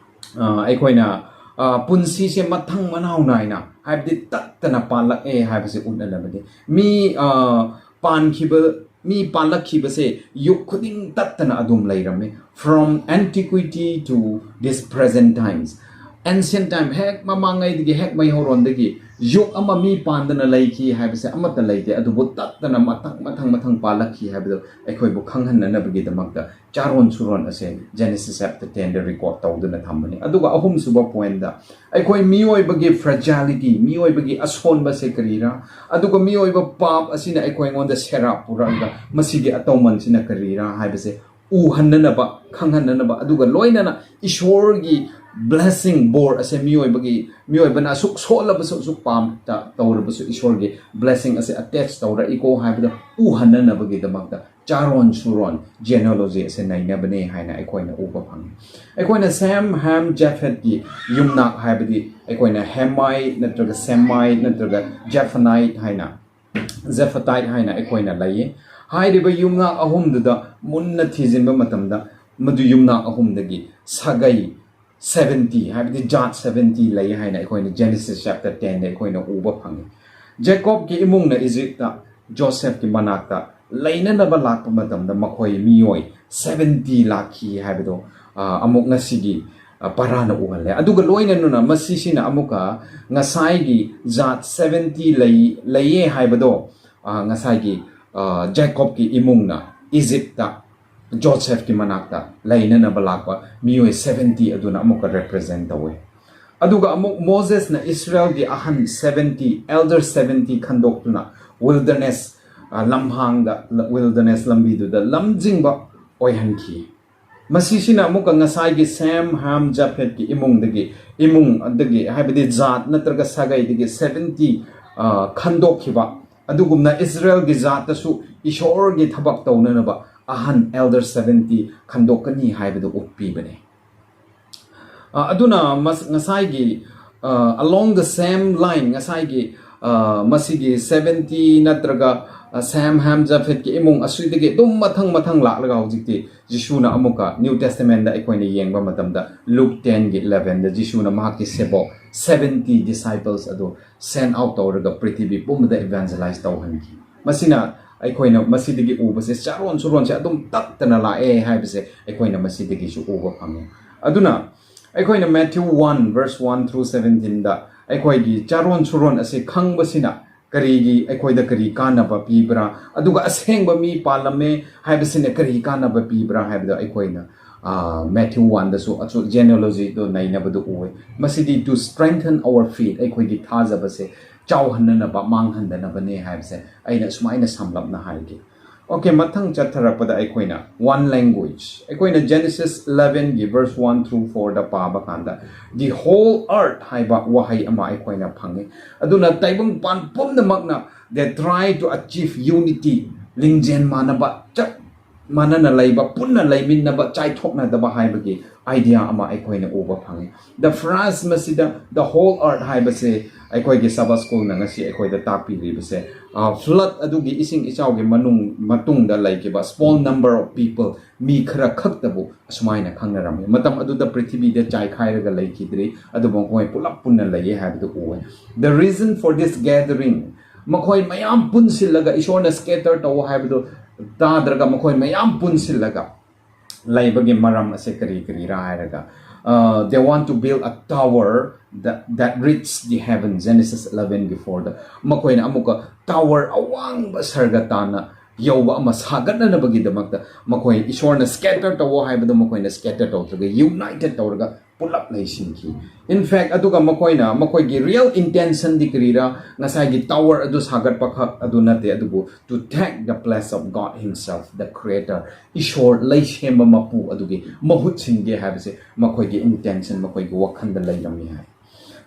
ꯑ, ꯑꯩꯈꯣꯏꯅ, ꯑ, ꯄꯨꯟꯁꯤꯁꯦ ꯃꯊꯪ ꯃꯅꯥꯎ ꯅꯥꯏꯅ, ꯍꯥꯏꯕꯗꯤ ꯇꯠꯇꯅ ꯄꯥꯜꯂꯛꯑꯦ ꯍꯥꯏꯕꯁꯦ ꯎꯠꯅꯅꯕꯅꯤ꯫ ꯃꯤ, ꯑ, ꯄꯥꯟꯈꯤꯕ, ꯃꯤ ꯄꯥꯜꯂꯛꯈꯤꯕꯁꯦ ꯌꯨꯒ ꯈꯨꯗꯤꯡ ꯇꯠꯇꯅ ꯑꯗꯨꯝ ꯂꯩꯔꯝꯃꯤ, from antiquity to this present times꯫ Ancient time, ꯍꯦꯛ ꯃꯃꯥꯡꯉꯩꯗꯒꯤ, ꯍꯦꯛ ꯃꯩꯍꯧꯔꯣꯟꯗꯒꯤ ꯌꯨꯒ ꯑꯃ ꯃꯤ ꯄꯥꯟꯗꯅ ꯂꯩꯈꯤ ꯍꯥꯏꯕꯁꯦ ꯑꯃꯠꯇ ꯂꯩꯇꯦ꯫ ꯑꯗꯨꯕꯨ ꯇꯠꯇꯅ ꯃꯊꯪ, ꯃꯊꯪ, ꯃꯊꯪ ꯄꯥꯜꯂꯛꯈꯤ ꯍꯥꯏꯕꯗꯣ ꯑꯩꯈꯣꯏꯕꯨ ꯈꯪꯍꯟꯅꯅꯕꯒꯤꯗꯃꯛꯇ ꯆꯥꯔꯣꯟ ꯁꯨꯔꯣꯟ ꯑꯁꯦ Genesis chapter tenꯗ record ꯇꯧꯗꯨꯅ ꯊꯝꯕꯅꯤ꯫ ꯑꯗꯨꯒ ꯑꯍꯨꯝꯁꯨꯕ pointꯇ ꯑꯩꯈꯣꯏ ꯃꯤꯑꯣꯏꯕꯒꯤ fragility, ꯃꯤꯑꯣꯏꯕꯒꯤ ꯑꯁꯣꯟꯕꯁꯦ ꯀꯔꯤꯔꯥ, ꯑꯗꯨꯒ ꯃꯤꯑꯣꯏꯕ ꯄꯥꯞ ꯑꯁꯤꯅ ꯑꯩꯈꯣꯏ ꯑꯩꯉꯣꯟꯗ ꯁꯦꯔꯥꯞ ꯄꯨꯔꯛꯑꯒ ꯃꯁꯤꯒꯤ ꯑꯇꯧꯃꯟꯁꯤꯅ ꯀꯔꯤꯔꯥ ꯍꯥꯏꯕꯁꯦ ꯎꯍꯟꯅꯅꯕ, ꯈꯪꯍꯟꯅꯅꯕ, ꯑꯗꯨꯒ ꯂꯣꯏꯅꯅ ꯏꯁꯣꯔꯒꯤ blessing, ꯕꯣꯔ ꯑꯁꯦ ꯃꯤꯑꯣꯏꯕꯒꯤ, ꯃꯤꯑꯣꯏꯕꯅ ꯑꯁꯨꯛ ꯁꯣꯜꯂꯕꯁꯨ, ꯑꯁꯨꯛ ꯄꯥꯞꯇ ꯇꯧꯔꯕꯁꯨ ꯏꯁꯣꯔꯒꯤ blessing ꯑꯁꯦ attach ꯇꯧꯔꯛꯏꯀꯣ ꯍꯥꯏꯕꯗꯣ ꯎꯍꯟꯅꯅꯕꯒꯤꯗꯃꯛꯇ ꯆꯥꯔꯣꯟ ꯁꯨꯔꯣꯟ, genealogy ꯑꯁꯦ ꯅꯩꯅꯕꯅꯦ ꯍꯥꯏꯅ ꯑꯩꯈꯣꯏꯅ ꯎꯕ ꯐꯪꯉꯤ꯫ ꯑꯩꯈꯣꯏꯅ ꯁꯦꯝ, ꯍꯦꯝ, ꯖꯦꯐꯦꯠꯀꯤ ꯌꯨꯝꯅꯥꯛ ꯍꯥꯏꯕꯗꯤ ꯑꯩꯈꯣꯏꯅ ꯍꯦꯃꯥꯏ ꯅꯠꯇ꯭ꯔꯒ ꯁꯦꯃꯥꯏ ꯅꯠꯇ꯭ꯔꯒ ꯖꯦꯐꯅꯥꯏꯠ ꯍꯥꯏꯅ, ꯖꯦꯐꯇꯥꯏꯠ ꯍꯥꯏꯅ ꯑꯩꯈꯣꯏꯅ ꯂꯩꯌꯦ꯫ ꯍꯥꯏꯔꯤꯕ ꯌꯨꯝꯅꯥꯛ ꯑꯍꯨꯝꯗꯨꯗ ꯃꯨꯟꯅ ꯊꯤꯖꯤꯟꯕ ꯃꯇꯝꯗ ꯃꯗꯨ ꯌꯨꯝꯅꯥꯛ ꯑꯍꯨꯝꯗꯒꯤ ꯁꯥꯒꯩ seventy, ꯍꯥꯏꯕꯗꯤ ꯖꯥꯠ seventy ꯂꯩ ꯍꯥꯏꯅ ꯑꯩꯈꯣꯏꯅ Genesis chapter ten ꯗ ꯑꯩꯈꯣꯏꯅ ꯎꯕ ꯐꯪꯉꯤ꯫ ꯖꯦꯀꯣꯕꯀꯤ ꯏꯃꯨꯡꯅ ꯏꯖꯤꯞꯇ ꯖꯣꯁꯦꯐꯀꯤ ꯃꯅꯥꯛꯇ ꯂꯩꯅꯅꯕ ꯂꯥꯛꯄ ꯃꯇꯝꯗ ꯃꯈꯣꯏ ꯃꯤꯑꯣꯏ seventy ꯂꯥꯛꯈꯤ ꯍꯥꯏꯕꯗꯣ, ꯑ, ꯑꯃꯨꯛ ꯉꯁꯤꯒꯤ, ꯑ, ꯄꯔꯥꯅ ꯎꯍꯜꯂꯦ꯫ ꯑꯗꯨꯒ ꯂꯣꯏꯅꯅ ꯃꯁꯤꯁꯤꯅ ꯑꯃꯨꯛꯀ ꯉꯁꯥꯏꯒꯤ ꯖꯥꯠ seventy ꯂꯩ, ꯂꯩꯌꯦ ꯍꯥꯏꯕꯗꯣ, ꯑ, ꯉꯁꯥꯏꯒꯤ, ꯑ, ꯖꯦꯀꯣꯕꯀꯤ ꯏꯃꯨꯡꯅ ꯏꯖꯤꯞꯇ ꯖꯣꯁꯦꯐꯀꯤ ꯃꯅꯥꯛꯇ ꯂꯩꯅꯅꯕ ꯂꯥꯛꯄ ꯃꯤꯑꯣꯏ seventy ꯑꯗꯨꯅ ꯑꯃꯨꯛꯀ represent ꯇꯧꯋꯦ꯫ ꯑꯗꯨꯒ ꯑꯃꯨꯛ ꯃꯣꯁꯦꯁꯅ ꯏꯁꯔꯥꯌꯦꯜꯒꯤ ꯑꯍꯟ seventy, elder seventy ꯈꯟꯗꯣꯛꯇꯨꯅ wilderness, ꯑ, ꯂꯝꯍꯥꯡꯗ, wilderness ꯂꯝꯕꯤꯗꯨꯗ ꯂꯝꯖꯤꯡꯕ ꯑꯣꯏꯍꯟꯈꯤ꯫ ꯃꯁꯤꯁꯤꯅ ꯑꯃꯨꯛꯀ ꯉꯁꯥꯏꯒꯤ ꯁꯦꯝ, ꯍꯥꯝ, ꯖꯥꯐꯦꯠꯀꯤ ꯏꯃꯨꯡꯗꯒꯤ, ꯏꯃꯨꯡ ꯑꯗꯒꯤ, ꯍꯥꯏꯕꯗꯤ ꯖꯥꯠ ꯅꯠꯇ꯭ꯔꯒ ꯁꯥꯒꯩꯗꯒꯤ seventy, ꯑ, ꯈꯟꯗꯣꯛꯈꯤꯕ, ꯑꯗꯨꯒꯨꯝꯅ ꯏꯁꯔꯥꯌꯦꯜꯒꯤ ꯖꯥꯠꯇꯁꯨ ꯏꯁꯣꯔꯒꯤ ꯊꯕꯛ ꯇꯧꯅꯅꯕ ꯑꯍꯟ elder seventy ꯈꯟꯗꯣꯛꯀꯅꯤ ꯍꯥꯏꯕꯗꯨ ꯎꯠꯄꯤꯕꯅꯦ꯫ ꯑ, ꯑꯗꯨꯅ ꯃꯁ-, ꯉꯁꯥꯏꯒꯤ, ꯑ, along the same line, ꯉꯁꯥꯏꯒꯤ, ꯑ, ꯃꯁꯤꯒꯤ seventy ꯅꯠꯇ꯭ꯔꯒ, ꯑ, ꯁꯦꯝ, ꯍꯥꯝ, ꯖꯥꯐꯦꯠꯀꯤ ꯏꯃꯨꯡ ꯑꯁꯤꯗꯒꯤ ꯑꯗꯨꯝ ꯃꯊꯪ ꯃꯊꯪ ꯂꯥꯛꯂꯒ ꯍꯧꯖꯤꯛꯇꯤ ꯖꯤꯁꯨꯅ ꯑꯃꯨꯛꯀ New Testament ꯗ ꯑꯩꯈꯣꯏꯅ ꯌꯦꯡꯕ ꯃꯇꯝꯗ Luke ten ꯒꯤ eleven ꯗ ꯖꯤꯁꯨꯅ ꯃꯍꯥꯛꯀꯤ ꯁꯦꯕꯣꯛ seventy disciples ꯑꯗꯨ send out ꯇꯧꯔꯒ ꯄ꯭ꯔꯤꯊꯤꯕꯤ ꯄꯨꯝꯕꯗ evangelize ꯇꯧꯍꯟꯈꯤ꯫ ꯃꯁꯤꯅ ꯑꯩꯈꯣꯏꯅ ꯃꯁꯤꯗꯒꯤ ꯎꯕꯁꯦ ꯆꯥꯔꯣꯟ ꯁꯨꯔꯣꯟꯁꯦ ꯑꯗꯨꯝ ꯇꯠꯇꯅ ꯂꯥꯛꯑꯦ ꯍꯥꯏꯕꯁꯦ ꯑꯩꯈꯣꯏꯅ ꯃꯁꯤꯗꯒꯤꯁꯨ ꯎꯕ ꯐꯪꯉꯤ꯫ ꯑꯗꯨꯅ ꯑꯩꯈꯣꯏꯅ Matthew one verse one through seventeen ꯗ ꯑꯩꯈꯣꯏꯒꯤ ꯆꯥꯔꯣꯟ ꯁꯨꯔꯣꯟ ꯑꯁꯤ ꯈꯪꯕꯁꯤꯅ ꯀꯔꯤꯒꯤ, ꯑꯩꯈꯣꯏꯗ ꯀꯔꯤ ꯀꯥꯟꯅꯕ ꯄꯤꯕ꯭ꯔꯥ, ꯑꯗꯨꯒ ꯑꯁꯦꯡꯕ ꯃꯤ ꯄꯥꯜꯂꯝꯃꯦ ꯍꯥꯏꯕꯁꯤꯅ ꯀꯔꯤ ꯀꯥꯟꯅꯕ ꯄꯤꯕ꯭ꯔꯥ ꯍꯥꯏꯕꯗꯣ ꯑꯩꯈꯣꯏꯅ, ꯑ, Matthew one ꯗꯁꯨ ꯑꯆꯨ-, genealogy ꯗꯣ ꯅꯩꯅꯕꯗꯨ ꯎꯏ꯫ ꯃꯁꯤꯗꯤ to strengthen our faith, ꯑꯩꯈꯣꯏꯒꯤ ꯊꯥꯖꯕꯁꯦ ꯆꯥꯎꯍꯟꯅꯅꯕ, ꯃꯥꯡꯍꯟꯗꯅꯕꯅꯦ ꯍꯥꯏꯕꯁꯦ ꯑꯩꯅ ꯁꯨꯃꯥꯏꯅ ꯁꯝꯂꯞꯅ ꯍꯥꯏꯒꯦ꯫ Okay, ꯃꯊꯪ ꯆꯠꯊꯔꯛꯄꯗ ꯑꯩꯈꯣꯏꯅ one language, ꯑꯩꯈꯣꯏꯅ Genesis eleven ꯒꯤ verse one through four ꯗ ꯄꯥꯕ ꯀꯥꯟꯗ the whole earth ꯍꯥꯏꯕ ꯋꯥꯍꯩ ꯑꯃ ꯑꯩꯈꯣꯏꯅ ꯐꯪꯉꯤ꯫ ꯑꯗꯨꯅ ꯇꯥꯏꯕꯪꯄꯥꯟ ꯄꯨꯝꯅꯃꯛꯅ they try to achieve unity, ꯂꯤꯡꯖꯦꯜ ꯃꯥꯟꯅꯕ, ꯆꯞ ꯃꯥꯟꯅꯅ ꯂꯩꯕ, ꯄꯨꯟꯅ ꯂꯩꯃꯤꯟꯅꯕ, ꯆꯥꯏꯊꯣꯛꯅꯗꯕ ꯍꯥꯏꯕꯒꯤ idea ꯑꯃ ꯑꯩꯈꯣꯏꯅ ꯎꯕ ꯐꯪꯉꯤ꯫ The phrase ꯃꯁꯤꯗ the whole earth ꯍꯥꯏꯕꯁꯦ ꯑꯩꯈꯣꯏꯒꯤ Sabbath Schoolꯅ ꯉꯁꯤ ꯑꯩꯈꯣꯏꯗ ꯇꯥꯛꯄꯤꯔꯤꯕꯁꯦ, flood ꯑꯗꯨꯒꯤ ꯏꯁꯤꯡ ꯏꯆꯥꯎꯒꯤ ꯃꯅꯨꯡ ꯃꯇꯨꯡꯗ ꯂꯩꯈꯤꯕ small number of people, ꯃꯤ ꯈꯔ ꯈꯛꯇꯕꯨ ꯑꯁꯨꯃꯥꯏꯅ ꯈꯪꯅꯔꯝꯃꯤ꯫ ꯃꯇꯝ ꯑꯗꯨꯗ ꯄ꯭ꯔꯤꯊꯤꯕꯤꯗ ꯆꯥꯏꯈꯥꯏꯔꯒ ꯂꯩꯈꯤꯗ꯭ꯔꯤ, ꯑꯗꯨꯕꯨ ꯃꯈꯣꯏ ꯄꯨꯂꯞ ꯄꯨꯟꯅ ꯂꯩꯌꯦ ꯍꯥꯏꯕꯗꯨ ꯎꯋꯦ꯫ The reason for this gathering, ꯃꯈꯣꯏ ꯃꯌꯥꯝ ꯄꯨꯟꯁꯤꯜꯂꯒ ꯏꯁꯣꯔꯅ scatter ꯇꯧ ꯍꯥꯏꯕꯗꯨ ꯇꯥꯗ꯭ꯔꯒ ꯃꯈꯣꯏ ꯃꯌꯥꯝ ꯄꯨꯟꯁꯤꯜꯂꯒ ꯂꯩꯕꯒꯤ ꯃꯔꯝ ꯑꯁꯦ ꯀꯔꯤ ꯀꯔꯤꯔꯥ ꯍꯥꯏꯔꯒ, uh, they want to build a tower that, that reach the heaven, Genesis eleven ꯒꯤ four ꯗ꯫ ꯃꯈꯣꯏꯅ ꯑꯃꯨꯛꯀ tower ꯑꯋꯥꯡꯕ ꯁꯔꯒ ꯇꯥꯟꯅ ꯌꯧꯕ ꯑꯃ ꯁꯥꯒꯠꯅꯅꯕꯒꯤꯗꯃꯛꯇ ꯃꯈꯣꯏ ꯏꯁꯣꯔꯅ scatter ꯇꯧꯋꯣ ꯍꯥꯏꯕꯗꯨ ꯃꯈꯣꯏꯅ scatter ꯇꯧꯗ꯭ꯔꯒ united ꯇꯧꯔꯒ ꯄꯨꯂꯞ ꯂꯩꯁꯤꯟꯈꯤ꯫ In fact, ꯑꯗꯨꯒ ꯃꯈꯣꯏꯅ ꯃꯈꯣꯏꯒꯤ real intentionꯗꯤ ꯀꯔꯤꯔꯥ? ꯉꯁꯥꯏꯒꯤ tower ꯑꯗꯨ ꯁꯥꯒꯠꯄ ꯈꯛ ꯑꯗꯨ ꯅꯠꯇꯦ, ꯑꯗꯨꯕꯨ to take the place of God himself, the creator, ꯏꯁꯣꯔ ꯂꯩꯁꯦꯝꯕ ꯃꯄꯨ ꯑꯗꯨꯒꯤ ꯃꯍꯨꯠ ꯁꯤꯟꯒꯦ ꯍꯥꯏꯕꯁꯦ ꯃꯈꯣꯏꯒꯤ intention, ꯃꯈꯣꯏꯒꯤ ꯋꯥꯈꯜꯗ ꯂꯩꯔꯝꯃꯤ ꯍꯥꯏ꯫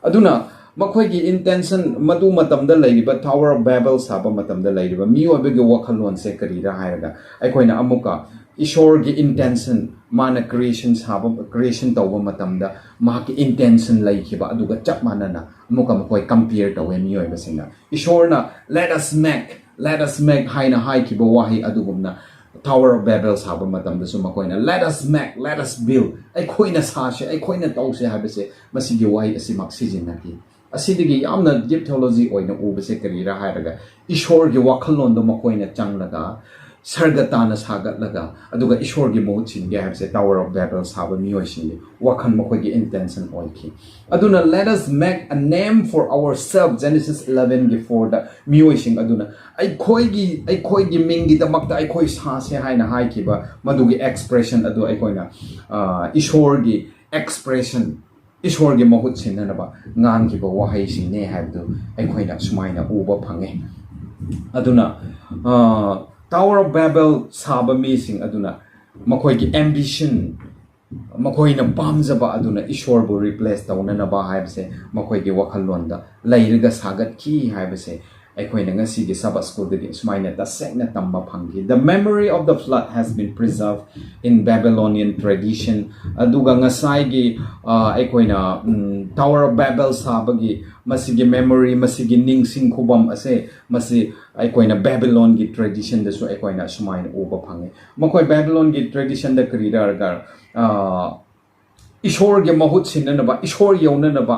ꯑꯗꯨꯅ ꯃꯈꯣꯏꯒꯤ intention, ꯃꯗꯨ ꯃꯇꯝꯗ ꯂꯩꯔꯤꯕ Tower of Babel ꯁꯥꯕ ꯃꯇꯝꯗ ꯂꯩꯔꯤꯕ ꯃꯤꯑꯣꯏꯕꯒꯤ ꯋꯥꯈꯜꯂꯣꯟꯁꯦ ꯀꯔꯤꯔꯥ ꯍꯥꯏꯔꯒ, ꯑꯩꯈꯣꯏꯅ ꯑꯃꯨꯛꯀ ꯏꯁꯣꯔꯒꯤ intention, ꯃꯥꯅ creation ꯁꯥꯕ, creation ꯇꯧꯕ ꯃꯇꯝꯗ ꯃꯍꯥꯛꯀꯤ intention ꯂꯩꯈꯤꯕ ꯑꯗꯨꯒ ꯆꯞ ꯃꯥꯟꯅꯅ ꯑꯃꯨꯛꯀ ꯃꯈꯣꯏ compare ꯇꯧꯋꯦ ꯃꯤꯑꯣꯏꯕꯁꯤꯡꯅ꯫ ꯏꯁꯣꯔꯅ let us make, let us make ꯍꯥꯏꯅ ꯍꯥꯏꯈꯤꯕ ꯋꯥꯍꯩ ꯑꯗꯨꯒꯨꯝꯅ Tower of Babel ꯁꯥꯕ ꯃꯇꯝꯗꯁꯨ ꯃꯈꯣꯏꯅ let us make, let us build, ꯑꯩꯈꯣꯏꯅ ꯁꯥꯁꯦ, ꯑꯩꯈꯣꯏꯅ ꯇꯧꯁꯦ ꯍꯥꯏꯕꯁꯦ, ꯃꯁꯤꯒꯤ ꯋꯥꯍꯩ ꯑꯁꯤꯃꯛ ꯁꯤꯖꯤꯟꯅꯈꯤ꯫ ꯑꯁꯤꯗꯒꯤ ꯌꯥꯝꯅ Egyptology ꯑꯣꯏꯅ ꯎꯕꯁꯦ ꯀꯔꯤꯔꯥ ꯍꯥꯏꯔꯒ, ꯏꯁꯣꯔꯒꯤ ꯋꯥꯈꯜꯂꯣꯟꯗꯣ ꯃꯈꯣꯏꯅ ꯆꯪꯂꯒ ꯁꯔꯒ ꯇꯥꯟꯅ ꯁꯥꯒꯠꯂꯒ ꯑꯗꯨꯒ ꯏꯁꯣꯔꯒꯤ ꯃꯍꯨꯠ ꯁꯤꯟꯒꯦ ꯍꯥꯏꯕꯁꯦ Tower of Babel ꯁꯥꯕ ꯃꯤꯑꯣꯏꯁꯤꯡꯒꯤ ꯋꯥꯈꯜ, ꯃꯈꯣꯏꯒꯤ intention ꯑꯣꯏꯈꯤ꯫ ꯑꯗꯨꯅ let us make a name for ourselves, Genesis eleven ꯒꯤ four ꯗ ꯃꯤꯑꯣꯏꯁꯤꯡ ꯑꯗꯨꯅ ꯑꯩꯈꯣꯏꯒꯤ, ꯑꯩꯈꯣꯏꯒꯤ ꯃꯤꯡꯒꯤꯗꯃꯛꯇ ꯑꯩꯈꯣꯏ ꯁꯥꯁꯦ ꯍꯥꯏꯅ ꯍꯥꯏꯈꯤꯕ ꯃꯗꯨꯒꯤ expression ꯑꯗꯨ ꯑꯩꯈꯣꯏꯅ, ꯑ, ꯏꯁꯣꯔꯒꯤ expression, ꯏꯁꯣꯔꯒꯤ ꯃꯍꯨꯠ ꯁꯤꯟꯅꯅꯕ ꯉꯥꯡꯈꯤꯕ ꯋꯥꯍꯩꯁꯤꯡꯅꯦ ꯍꯥꯏꯕꯗꯨ ꯑꯩꯈꯣꯏꯅ ꯁꯨꯃꯥꯏꯅ ꯎꯕ ꯐꯪꯉꯦ꯫ ꯑꯗꯨꯅ, ꯑ, Tower of Babel ꯁꯥꯕ ꯃꯤꯁꯤꯡ ꯑꯗꯨꯅ ꯃꯈꯣꯏꯒꯤ ambition, ꯃꯈꯣꯏꯅ ꯄꯥꯝꯖꯕ ꯑꯗꯨꯅ ꯏꯁꯣꯔꯕꯨ replace ꯇꯧꯅꯅꯕ ꯍꯥꯏꯕꯁꯦ ꯃꯈꯣꯏꯒꯤ ꯋꯥꯈꯜꯂꯣꯟꯗ ꯂꯩꯔꯒ ꯁꯥꯒꯠꯈꯤ ꯍꯥꯏꯕꯁꯦ ꯑꯩꯈꯣꯏꯅ ꯉꯁꯤꯒꯤ Sabbath Schoolꯗꯒꯤ ꯁꯨꯃꯥꯏꯅ ꯇꯁꯦꯡꯅ ꯇꯝꯕ ꯐꯪꯈꯤ꯫ The memory of the flood has been preserved in Babylonian tradition. ꯑꯗꯨꯒ ꯉꯁꯥꯏꯒꯤ ꯑ, ꯑꯩꯈꯣꯏꯅ ꯎꯝ, Tower of Babel ꯁꯥꯕꯒꯤ ꯃꯁꯤꯒꯤ memory, ꯃꯁꯤꯒꯤ ꯅꯤꯡꯁꯤꯡ ꯈꯨꯕꯝ ꯑꯁꯦ ꯃꯁꯤ ꯑꯩꯈꯣꯏꯅ Babylonꯒꯤ traditionꯗꯁꯨ ꯑꯩꯈꯣꯏꯅ ꯁꯨꯃꯥꯏꯅ ꯎꯕ ꯐꯪꯉꯤ꯫ ꯃꯈꯣꯏ Babylonꯒꯤ traditionꯗ ꯀꯔꯤ ꯍꯥꯏꯔꯒ ꯑ, ꯏꯁꯣꯔꯒꯤ ꯃꯍꯨꯠ ꯁꯤꯟꯅꯅꯕ, ꯏꯁꯣꯔ ꯌꯧꯅꯅꯕ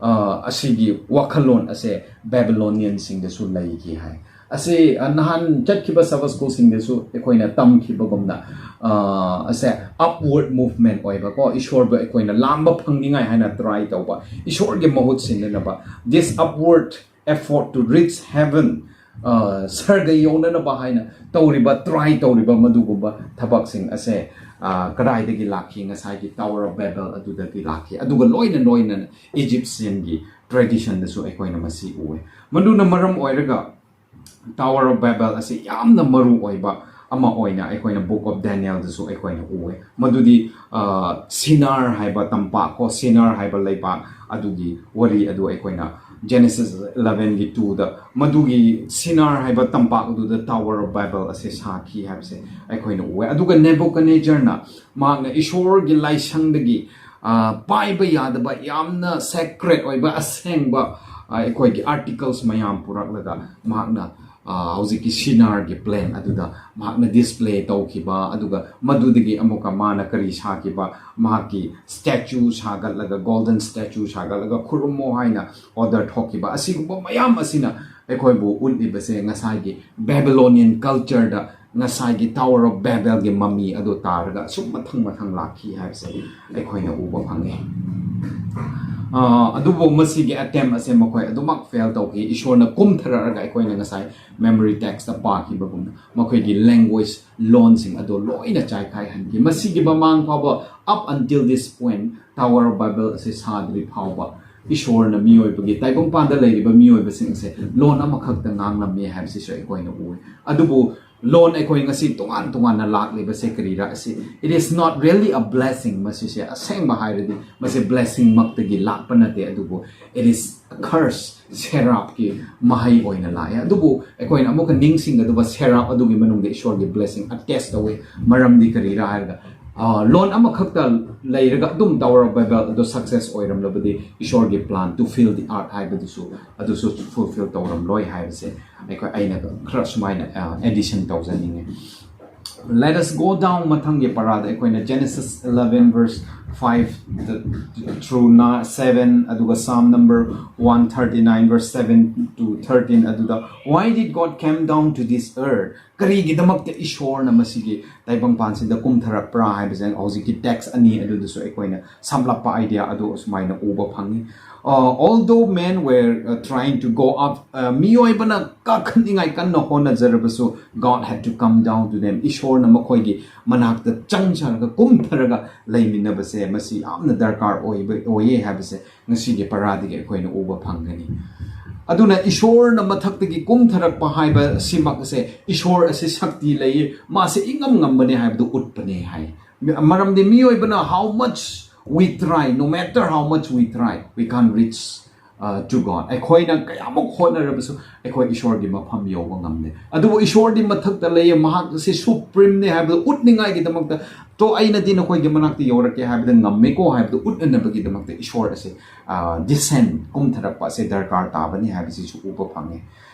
ꯑ, ꯑꯁꯤꯒꯤ ꯋꯥꯈꯜꯂꯣꯟ ꯑꯁꯦ Babylonianꯁꯤꯡꯗꯁꯨ ꯂꯩꯈꯤ ꯍꯥꯏ꯫ ꯑꯁꯤ ꯑ, ꯅꯍꯥꯟ ꯆꯠꯈꯤꯕ Sabbath Schoolꯁꯤꯡꯗꯁꯨ ꯑꯩꯈꯣꯏꯅ ꯇꯝꯈꯤꯕꯒꯨꯝꯅ ꯑ, ꯑꯁꯦ upward movement ꯑꯣꯏꯕꯀꯣ, ꯏꯁꯣꯔꯕꯨ ꯑꯩꯈꯣꯏꯅ ꯂꯥꯝꯕ ꯐꯪꯅꯤꯡꯉꯥꯏ ꯍꯥꯏꯅ try ꯇꯧꯕ, ꯏꯁꯣꯔꯒꯤ ꯃꯍꯨꯠ ꯁꯤꯟꯅꯅꯕ, this upward effort to reach heaven, ꯑ, ꯁꯔꯒ ꯌꯧꯅꯅꯕ ꯍꯥꯏꯅ ꯇꯧꯔꯤꯕ, try ꯇꯧꯔꯤꯕ ꯃꯗꯨꯒꯨꯝꯕ ꯊꯕꯛꯁꯤꯡ ꯑꯁꯦ ꯑ, ꯀꯗꯥꯏꯗꯒꯤ ꯂꯥꯛꯈꯤ? ꯉꯁꯥꯏꯒꯤ Tower of Babel ꯑꯗꯨꯗꯒꯤ ꯂꯥꯛꯈꯤ꯫ ꯑꯗꯨꯒ ꯂꯣꯏꯅ ꯂꯣꯏꯅꯅ Egyptianꯒꯤ traditionꯗꯁꯨ ꯑꯩꯈꯣꯏꯅ ꯃꯁꯤ ꯎꯑꯦ꯫ ꯃꯗꯨꯅ ꯃꯔꯝ ꯑꯣꯏꯔꯒ Tower of Babel ꯑꯁꯤ ꯌꯥꯝꯅ ꯃꯔꯨ ꯑꯣꯏꯕ ꯑꯃ ꯑꯣꯏꯅ ꯑꯩꯈꯣꯏꯅ Book of Danielꯗꯁꯨ ꯑꯩꯈꯣꯏꯅ ꯎꯑꯦ꯫ ꯃꯗꯨꯗꯤ ꯑ, Shinar ꯍꯥꯏꯕ ꯇꯝꯄꯥꯛ ꯀꯣ, Shinar ꯍꯥꯏꯕ ꯂꯩꯕꯥꯛ ꯑꯗꯨꯒꯤ ꯋꯥꯔꯤ ꯑꯗꯨ ꯑꯩꯈꯣꯏꯅ Genesis elevenꯒꯤ twoꯗ ꯃꯗꯨꯒꯤ Shinar ꯍꯥꯏꯕ ꯇꯝꯄꯥꯛ ꯑꯗꯨꯗ Tower of Babel ꯑꯁꯤ ꯁꯥꯈꯤ ꯍꯥꯏꯕꯁꯦ ꯑꯩꯈꯣꯏꯅ ꯎꯑꯦ꯫ ꯑꯗꯨꯒ Nebuchadnezzarꯅ ꯃꯍꯥꯛꯅ ꯏꯁꯣꯔꯒꯤ ꯂꯥꯏꯁꯪꯗꯒꯤ ꯑ, ꯄꯥꯏꯕ ꯌꯥꯗꯕ ꯌꯥꯝꯅ sacred ꯑꯣꯏꯕ ꯑꯁꯦꯡꯕ ꯑ, ꯑꯩꯈꯣꯏꯒꯤ articles ꯃꯌꯥꯝ ꯄꯨꯔꯛꯂꯒ ꯃꯍꯥꯛꯅ ꯑ, ꯍꯧꯖꯤꯛꯀꯤ Shinarꯒꯤ plain ꯑꯗꯨꯗ ꯃꯍꯥꯛꯅ display ꯇꯧꯈꯤꯕ, ꯑꯗꯨꯒ ꯃꯗꯨꯗꯒꯤ ꯑꯃꯨꯛꯀ ꯃꯥꯅ ꯀꯔꯤ ꯁꯥꯈꯤꯕ, ꯃꯍꯥꯛꯀꯤ statue ꯁꯥꯒꯠꯂꯒ, golden statue ꯁꯥꯒꯠꯂꯒ ꯈꯨꯔꯨꯝꯃꯣ ꯍꯥꯏꯅ order ꯊꯣꯛꯈꯤꯕ, ꯑꯁꯤꯒꯨꯝꯕ ꯃꯌꯥꯝ ꯑꯁꯤꯅ ꯑꯩꯈꯣꯏꯕꯨ ꯎꯠꯂꯤꯕꯁꯦ ꯉꯁꯥꯏꯒꯤ Babylonian cultureꯗ ꯉꯁꯥꯏꯒꯤ Tower of Babelꯒꯤ ꯃꯃꯤ ꯑꯗꯨ ꯇꯥꯔꯒ ꯑꯁꯨꯝ ꯃꯊꯪ ꯃꯊꯪ ꯂꯥꯛꯈꯤ ꯍꯥꯏꯕꯁꯦ ꯑꯩꯈꯣꯏꯅ ꯎꯕ ꯐꯪꯉꯤ꯫ ꯑ, ꯑꯗꯨꯕꯨ ꯃꯁꯤꯒꯤ attempt ꯑꯁꯦ ꯃꯈꯣꯏ ꯑꯗꯨꯃꯛ fail ꯇꯧꯈꯤ꯫ ꯏꯁꯣꯔꯅ ꯀꯨꯝꯊꯔꯛꯑꯒ ꯑꯩꯈꯣꯏꯅ ꯉꯁꯥꯏ memory textꯇ ꯄꯥꯈꯤꯕꯒꯨꯝꯅ ꯃꯈꯣꯏꯒꯤ language, ꯂꯣꯟꯁꯤꯡ ꯑꯗꯨ ꯂꯣꯏꯅ ꯆꯥꯏꯈꯥꯏꯍꯟꯈꯤ꯫ ꯃꯁꯤꯒꯤ ꯃꯃꯥꯡ ꯐꯥꯎꯕ up until this point Tower of Babel ꯑꯁꯤ ꯁꯥꯗ꯭ꯔꯤ ꯐꯥꯎꯕ ꯏꯁꯣꯔꯅ ꯃꯤꯑꯣꯏꯕꯒꯤ ꯇꯥꯏꯕꯪꯄꯥꯟꯗ ꯂꯩꯔꯤꯕ ꯃꯤꯑꯣꯏꯕꯁꯤꯡ ꯑꯁꯦ ꯂꯣꯟ ꯑꯃꯈꯛꯇ ꯉꯥꯡꯂꯝꯃꯤ ꯍꯥꯏꯕꯁꯤꯁꯨ ꯑꯩꯈꯣꯏꯅ ꯎꯏ꯫ ꯑꯗꯨꯕꯨ ꯂꯣꯟ ꯑꯩꯈꯣꯏ ꯉꯁꯤ ꯇꯣꯉꯥꯟ ꯇꯣꯉꯥꯟꯅ ꯂꯥꯛꯂꯤꯕꯁꯦ ꯀꯔꯤꯔꯥ ꯑꯁꯤ, it is not really a blessing, ꯃꯁꯤꯁꯦ ꯑꯁꯦꯡꯕ ꯍꯥꯏꯔꯗꯤ ꯃꯁꯤ blessing ꯃꯛꯇꯒꯤ ꯂꯥꯛꯄ ꯅꯠꯇꯦ, ꯑꯗꯨꯕꯨ it is a curse, ꯁꯦꯔꯥꯞꯀꯤ ꯃꯍꯩ ꯑꯣꯏꯅ ꯂꯥꯛꯑꯦ꯫ ꯑꯗꯨꯕꯨ ꯑꯩꯈꯣꯏꯅ ꯑꯃꯨꯛꯀ ꯅꯤꯡꯁꯤꯡꯒꯗꯕ, ꯁꯦꯔꯥꯞ ꯑꯗꯨꯒꯤ ꯃꯅꯨꯡꯗ ꯏꯁꯣꯔꯒꯤ blessing attach ꯇꯧꯋꯤ꯫ ꯃꯔꯝꯗꯤ ꯀꯔꯤꯔꯥ ꯍꯥꯏꯔꯒ, ꯑ, ꯂꯣꯟ ꯑꯃꯈꯛꯇ ꯂꯩꯔꯒ ꯑꯗꯨꯝ Tower of Babel ꯑꯗꯨ success ꯑꯣꯏꯔꯝꯂꯕꯗꯤ ꯏꯁꯣꯔꯒꯤ plan to fill the earth ꯍꯥꯏꯕꯗꯨꯁꯨ, ꯑꯗꯨꯁꯨ fulfill ꯇꯧꯔꯝꯂꯣꯏ ꯍꯥꯏꯕꯁꯦ ꯑꯩꯈꯣꯏ, ꯑꯩꯅ ꯈꯔ ꯁꯨꯃꯥꯏꯅ, ꯑ, addition ꯇꯧꯖꯅꯤꯡꯉꯦ꯫ Let us go down, ꯃꯊꯪꯒꯤ ꯄꯔꯥꯗ ꯑꯩꯈꯣꯏꯅ Genesis eleven verse five through seven, ꯑꯗꯨꯒ Psalm number one thirty-nine verse seven to thirteen, ꯑꯗꯨꯗ, "Why did God came down to this earth?" ꯀꯔꯤꯒꯤꯗꯃꯛꯇ ꯏꯁꯣꯔꯅ ꯃꯁꯤꯒꯤ ꯇꯥꯏꯕꯪꯄꯥꯟꯁꯤꯗ ꯀꯨꯝꯊꯔꯛꯄ꯭ꯔꯥ ꯍꯥꯏꯕꯁꯦ ꯍꯧꯖꯤꯛꯀꯤ text ꯑꯅꯤ ꯑꯗꯨꯗꯁꯨ ꯑꯩꯈꯣꯏꯅ ꯁꯝꯂꯞꯄ idea ꯑꯗꯨ ꯑꯁꯨꯃꯥꯏꯅ ꯎꯕ ꯐꯪꯉꯤ꯫ Uh, although men were, uh, trying to go up, uh, ꯃꯤꯑꯣꯏꯕꯅ ꯀꯥꯈꯠꯅꯤꯡꯉꯥꯏ ꯀꯟꯅ ꯍꯣꯠꯅꯖꯔꯕꯁꯨ, God had to come down to them. ꯏꯁꯣꯔꯅ ꯃꯈꯣꯏꯒꯤ ꯃꯅꯥꯛꯇ ꯆꯪꯖꯔꯒ, ꯀꯨꯝꯊꯔꯒ ꯂꯩꯃꯤꯟꯅꯕꯁꯦ, ꯃꯁꯤ ꯌꯥꯝꯅ ꯗꯔꯀꯥꯔ ꯑꯣꯏꯕ, ꯑꯣꯏꯌꯦ ꯍꯥꯏꯕꯁꯦ ꯉꯁꯤꯒꯤ ꯄꯔꯥꯗꯒꯤ ꯑꯩꯈꯣꯏꯅ ꯎꯕ ꯐꯪꯒꯅꯤ꯫ ꯑꯗꯨꯅ ꯏꯁꯣꯔꯅ ꯃꯊꯛꯇꯒꯤ ꯀꯨꯝꯊꯔꯛꯄ ꯍꯥꯏꯕ ꯑꯁꯤꯃꯛ ꯑꯁꯦ, ꯏꯁꯣꯔ ꯑꯁꯤ ꯁꯛꯇꯤ ꯂꯩꯌꯦ, ꯃꯥꯁꯦ ꯏꯉꯝ ꯉꯝꯕꯅꯦ ꯍꯥꯏꯕꯗꯨ ꯎꯠꯄꯅꯦ ꯍꯥꯏ꯫ ꯃꯔꯝꯗꯤ ꯃꯤꯑꯣꯏꯕꯅ, how much we try, no matter how much we try, we can't reach, uh, to God. ꯑꯩꯈꯣꯏꯅ ꯀꯌꯥꯃꯨꯛ ꯍꯣꯠꯅꯔꯕꯁꯨ ꯑꯩꯈꯣꯏ ꯏꯁꯣꯔꯒꯤ ꯃꯐꯝ ꯌꯧꯕ ꯉꯝꯗꯦ꯫ ꯑꯗꯨꯕꯨ ꯏꯁꯣꯔꯗꯤ ꯃꯊꯛꯇ ꯂꯩꯌꯦ, ꯃꯍꯥꯛ ꯑꯁꯤ supreme ꯅꯦ ꯍꯥꯏꯕꯗꯨ ꯎꯠꯅꯤꯡꯉꯥꯏꯒꯤꯗꯃꯛꯇ, "ꯇꯣ, ꯑꯩꯅꯗꯤ ꯅꯈꯣꯏꯒꯤ ꯃꯅꯥꯛꯇ ꯌꯧꯔꯛꯀꯦ ꯍꯥꯏꯕꯗ ꯉꯝꯃꯦꯀꯣ" ꯍꯥꯏꯕꯗꯨ ꯎꯠꯅꯅꯕꯒꯤꯗꯃꯛꯇ ꯏꯁꯣꯔ ꯑꯁꯤ, ꯑ, descend, ꯀꯨꯝꯊꯔꯛꯄ ꯑꯁꯤ ꯗꯔꯀꯥꯔ ꯇꯥꯕꯅꯤ ꯍꯥꯏꯕꯁꯤꯁꯨ ꯎꯕ ꯐꯪꯉꯦ꯫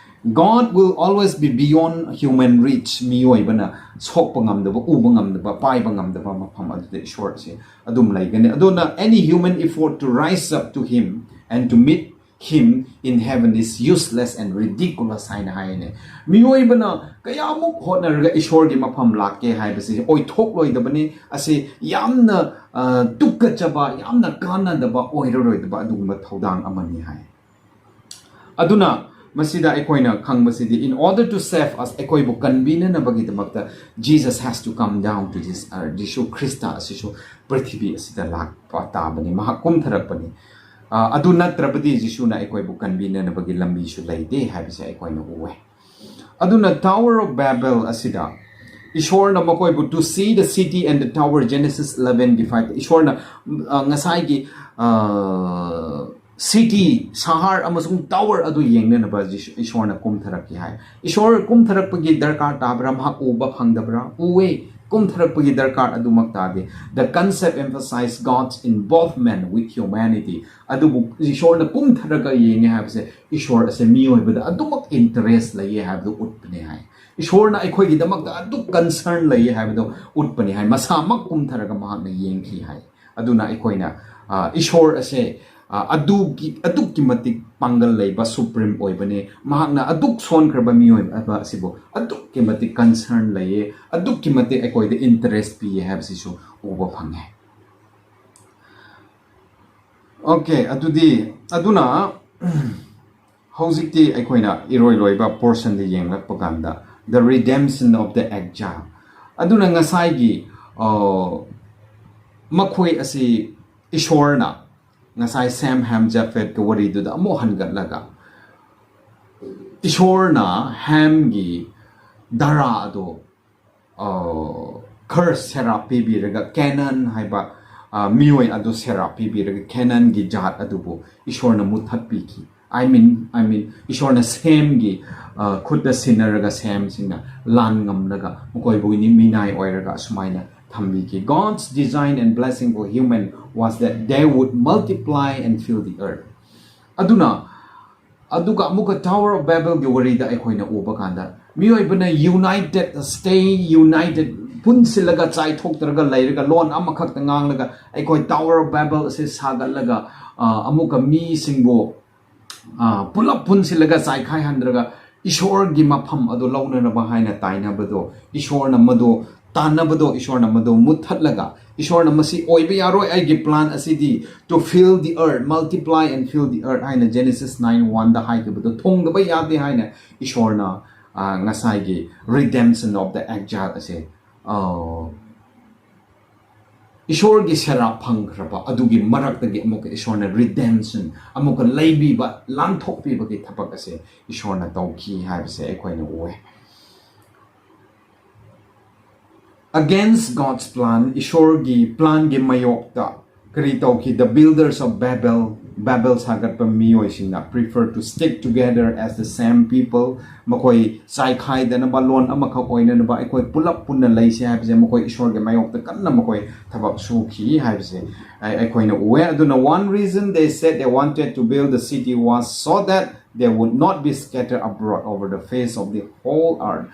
God will always be beyond human reach. ꯃꯤꯑꯣꯏꯕꯅ ꯁꯣꯛꯄ ꯉꯝꯗꯕ, ꯎꯕ ꯉꯝꯗꯕ, ꯄꯥꯏꯕ ꯉꯝꯗꯕ ꯃꯐꯝ ꯑꯗꯨꯗ ꯏꯁꯣꯔ ꯑꯁꯤ ꯑꯗꯨꯝ ꯂꯩꯒꯅꯤ꯫ ꯑꯗꯨꯅ, any human effort to rise up to him and to meet him in heaven is useless and ridiculous ꯍꯥꯏꯅ ꯍꯥꯏꯅꯦ꯫ ꯃꯤꯑꯣꯏꯕꯅ ꯀꯌꯥꯃꯨꯛ ꯍꯣꯠꯅꯔꯒ ꯏꯁꯣꯔꯒꯤ ꯃꯐꯝ ꯂꯥꯛꯀꯦ ꯍꯥꯏꯕꯁꯤ ꯑꯣꯏꯊꯣꯛꯂꯣꯏꯗꯕꯅꯤ꯫ ꯑꯁꯤ ꯌꯥꯝꯅ, ꯑ, ꯇꯨꯀꯠꯆꯕ, ꯌꯥꯝꯅ ꯀꯥꯟꯅꯗꯕ, ꯑꯣꯏꯔꯔꯣꯏꯗꯕ ꯑꯗꯨꯒꯨꯝꯕ ꯊꯧꯗꯥꯡ ꯑꯃꯅꯤ ꯍꯥꯏ꯫ ꯑꯗꯨꯅ ꯃꯁꯤꯗ ꯑꯩꯈꯣꯏꯅ ꯈꯪꯕꯁꯤꯗꯤ, in order to save us, ꯑꯩꯈꯣꯏꯕꯨ ꯀꯟꯕꯤꯅꯅꯕꯒꯤꯗꯃꯛꯇ, Jesus has to come down to this earth. Jesus Christ ꯑꯁꯤꯁꯨ ꯄ꯭ꯔꯤꯊꯤꯕꯤ ꯑꯁꯤꯗ ꯂꯥꯛꯄ ꯇꯥꯕꯅꯤ, ꯃꯍꯥꯛ ꯀꯨꯝꯊꯔꯛꯄꯅꯤ꯫ ꯑ, ꯑꯗꯨ ꯅꯠꯇ꯭ꯔꯕꯗꯤ ꯖꯤꯁꯨꯅ ꯑꯩꯈꯣꯏꯕꯨ ꯀꯟꯕꯤꯅꯅꯕꯒꯤ ꯂꯝꯕꯤꯁꯨ ꯂꯩꯇꯦ ꯍꯥꯏꯕꯁꯦ ꯑꯩꯈꯣꯏꯅ ꯎꯋꯦ꯫ ꯑꯗꯨꯅ Tower of Babel ꯑꯁꯤꯗ ꯏꯁꯣꯔꯅ ꯃꯈꯣꯏꯕꯨ, "To see the city and the tower," Genesis eleven ꯒꯤ five, ꯏꯁꯣꯔꯅ, ꯑ, ꯉꯁꯥꯏꯒꯤ, ꯑ, city, ꯁꯍꯔ ꯑꯃꯁꯨꯡ tower ꯑꯗꯨ ꯌꯦꯡꯅꯅꯕ ꯏꯁꯣꯔꯅ ꯀꯨꯝꯊꯔꯛꯀꯦ ꯍꯥꯏ꯫ ꯏꯁꯣꯔ ꯀꯨꯝꯊꯔꯛꯄꯒꯤ ꯗꯔꯀꯥꯔ ꯇꯥꯕ꯭ꯔꯥ? ꯃꯍꯥꯛ ꯎꯕ ꯐꯪꯗꯕ꯭ꯔꯥ? ꯎꯋꯦ꯫ ꯀꯨꯝꯊꯔꯛꯄꯒꯤ ꯗꯔꯀꯥꯔ ꯑꯗꯨꯃꯛ ꯇꯥꯗꯦ꯫ The concept emphasize God's involvement with humanity. ꯑꯗꯨꯕꯨ ꯏꯁꯣꯔꯅ ꯀꯨꯝꯊꯔꯒ ꯌꯦꯡꯉꯦ ꯍꯥꯏꯕꯁꯦ, ꯏꯁꯣꯔ ꯑꯁꯦ ꯃꯤꯑꯣꯏꯕꯗ ꯑꯗꯨꯃꯛ interest ꯂꯩꯌꯦ ꯍꯥꯏꯕꯗꯨ ꯎꯠꯄꯅꯦ ꯍꯥꯏ꯫ ꯏꯁꯣꯔꯅ ꯑꯩꯈꯣꯏꯒꯤꯗꯃꯛꯇ ꯑꯗꯨꯛ concern ꯂꯩꯌꯦ ꯍꯥꯏꯕꯗꯨ ꯎꯠꯄꯅꯦ ꯍꯥꯏ꯫ ꯃꯁꯥꯃꯛ ꯀꯨꯝꯊꯔꯒ ꯃꯍꯥꯛꯅ ꯌꯦꯡꯈꯤ ꯍꯥꯏ꯫ ꯑꯗꯨꯅ ꯑꯩꯈꯣꯏꯅ, ꯑ, ꯏꯁꯣꯔ ꯑꯁꯦ, ꯑ, ꯑꯗꯨꯒꯤ, ꯑꯗꯨꯛꯀꯤ ꯃꯇꯤꯛ ꯄꯥꯡꯒꯜ ꯂꯩꯕ supreme ꯑꯣꯏꯕꯅꯦ꯫ ꯃꯍꯥꯛꯅ ꯑꯗꯨꯛ ꯁꯣꯟꯈ꯭ꯔꯕ ꯃꯤꯑꯣꯏꯕ ꯑꯁꯤꯕꯨ ꯑꯗꯨꯛꯀꯤ ꯃꯇꯤꯛ concern ꯂꯩꯌꯦ, ꯑꯗꯨꯛꯀꯤ ꯃꯇꯤꯛ ꯑꯩꯈꯣꯏꯗ interest ꯄꯤꯌꯦ ꯍꯥꯏꯕꯁꯤꯁꯨ ꯎꯕ ꯐꯪꯉꯦ꯫ Okay, ꯑꯗꯨꯗꯤ, ꯑꯗꯨꯅ ꯍꯧꯖꯤꯛꯇꯤ ꯑꯩꯈꯣꯏꯅ ꯏꯔꯣꯏ ꯂꯣꯏꯕ portion ꯗ ꯌꯦꯡꯂꯛꯄ ꯀꯥꯟꯗ, the redemption of the exile꯫ ꯑꯗꯨꯅ ꯉꯁꯥꯏꯒꯤ, ꯑ, ꯃꯈꯣꯏ ꯑꯁꯤ ꯏꯁꯣꯔꯅ ꯉꯁꯥꯏ ꯁꯦꯝ, ꯍꯦꯝ, ꯖꯦꯐꯦꯠꯀ ꯋꯥꯔꯤꯗꯨꯗ ꯑꯃꯨꯛ ꯍꯟꯒꯠꯂꯒ, ꯏꯁꯣꯔꯅ ꯍꯦꯝꯒꯤ ꯙꯔꯥ ꯑꯗꯣ, ꯑ, curse, ꯁꯦꯔꯥꯞ ꯄꯤꯕꯤꯔꯒ, ꯀꯦꯅꯥꯟ ꯍꯥꯏꯕ, ꯑ, ꯃꯤꯑꯣꯏ ꯑꯗꯨ ꯁꯦꯔꯥꯞ ꯄꯤꯕꯤꯔꯒ, ꯀꯦꯅꯥꯟꯒꯤ ꯖꯥꯠ ꯑꯗꯨꯕꯨ ꯏꯁꯣꯔꯅ ꯃꯨꯠꯊꯠꯄꯤꯈꯤ꯫ I mean, I mean, ꯏꯁꯣꯔꯅ ꯁꯦꯝꯒꯤ, ꯑ, ꯈꯨꯠꯇ ꯁꯤꯟꯅꯔꯒ, ꯁꯦꯝꯁꯤꯡꯅ ꯂꯥꯟ ꯉꯝꯂꯒ, ꯃꯈꯣꯏꯕꯨ ꯃꯤꯅꯥꯏ ꯑꯣꯏꯔꯒ ꯑꯁꯨꯃꯥꯏꯅ ꯊꯝꯕꯤꯈꯤ꯫ God's design and blessing for human was that they would multiply and fill the earth. ꯑꯗꯨꯅ, ꯑꯗꯨꯒ ꯑꯃꯨꯛꯀ Tower of Babel ꯒꯤ ꯋꯥꯔꯤꯗ ꯑꯩꯈꯣꯏꯅ ꯎꯕ ꯀꯥꯟꯗ, ꯃꯤꯑꯣꯏꯕꯅ united, stay united, ꯄꯨꯟꯁꯤꯜꯂꯒ ꯆꯥꯏꯊꯣꯛꯇ꯭ꯔꯒ ꯂꯩꯔꯒ, ꯂꯣꯟ ꯑꯃꯈꯛꯇ ꯉꯥꯡꯂꯒ, ꯑꯩꯈꯣꯏ Tower of Babel ꯑꯁꯤ ꯁꯥꯒꯠꯂꯒ, ꯑ, ꯑꯃꯨꯛꯀ ꯃꯤꯁꯤꯡꯕꯨ, ꯑ, ꯄꯨꯂꯞ ꯄꯨꯟꯁꯤꯜꯂꯒ ꯆꯥꯏꯈꯥꯏꯍꯟꯗ꯭ꯔꯒ, ꯏꯁꯣꯔꯒꯤ ꯃꯐꯝ ꯑꯗꯨ ꯂꯧꯅꯅꯕ ꯍꯥꯏꯅ ꯇꯥꯏꯅꯕꯗꯣ, ꯏꯁꯣꯔꯅ ꯃꯗꯨ ꯇꯥꯟꯅꯕꯗꯣ, ꯏꯁꯣꯔꯅ ꯃꯗꯨ ꯃꯨꯠꯊꯠꯂꯒ, ꯏꯁꯣꯔꯅ "ꯃꯁꯤ ꯑꯣꯏꯕ ꯌꯥꯔꯣꯏ, ꯑꯩꯒꯤ plan ꯑꯁꯤꯗꯤ to fill the earth, multiply and fill the earth" ꯍꯥꯏꯅ Genesis nine one ꯗ ꯍꯥꯏꯈꯤꯕꯗꯣ ꯊꯣꯡꯗꯕ ꯌꯥꯗꯦ ꯍꯥꯏꯅ ꯏꯁꯣꯔꯅ, ꯑ, ꯉꯁꯥꯏꯒꯤ redemption of the exile ꯑꯁꯦ, ꯑ, ꯏꯁꯣꯔꯒꯤ ꯁꯦꯔꯥꯞ ꯐꯪꯈ꯭ꯔꯕ ꯑꯗꯨꯒꯤ ꯃꯔꯛꯇꯒꯤ ꯑꯃꯨꯛꯀ ꯏꯁꯣꯔꯅ redemption, ꯑꯃꯨꯛꯀ ꯂꯩꯕꯤꯕ, ꯂꯥꯟꯊꯣꯛꯄꯤꯕꯒꯤ ꯊꯕꯛ ꯑꯁꯦ ꯏꯁꯣꯔꯅ ꯇꯧꯈꯤ ꯍꯥꯏꯕꯁꯦ ꯑꯩꯈꯣꯏꯅ ꯎꯑꯦ꯫ Against God's plan, ꯏꯁꯣꯔꯒꯤ planꯒꯤ ꯃꯥꯌꯣꯛꯇ ꯀꯔꯤ ꯇꯧꯈꯤ? The builders of Babel, ꯕꯥꯕꯦꯜ ꯁꯥꯒꯠꯄ ꯃꯤꯑꯣꯏꯁꯤꯡꯅ prefer to stick together as the same people, ꯃꯈꯣꯏ ꯆꯥꯏꯈꯥꯏꯗꯅꯕ, ꯂꯣꯟ ꯑꯃꯈꯛ ꯑꯣꯏꯅꯅꯕ, ꯑꯩꯈꯣꯏ ꯄꯨꯂꯞ ꯄꯨꯟꯅ ꯂꯩꯁꯦ ꯍꯥꯏꯕꯁꯦ ꯃꯈꯣꯏ ꯏꯁꯣꯔꯒꯤ ꯃꯥꯌꯣꯛꯇ ꯀꯟꯅ ꯃꯈꯣꯏ ꯊꯕꯛ ꯁꯨꯈꯤ ꯍꯥꯏꯕꯁꯦ ꯑꯩ-, ꯑꯩꯈꯣꯏꯅ ꯎꯑꯦ꯫ ꯑꯗꯨꯅ one reason they said they wanted to build the city was so that they would not be scattered abroad over the face of the whole earth.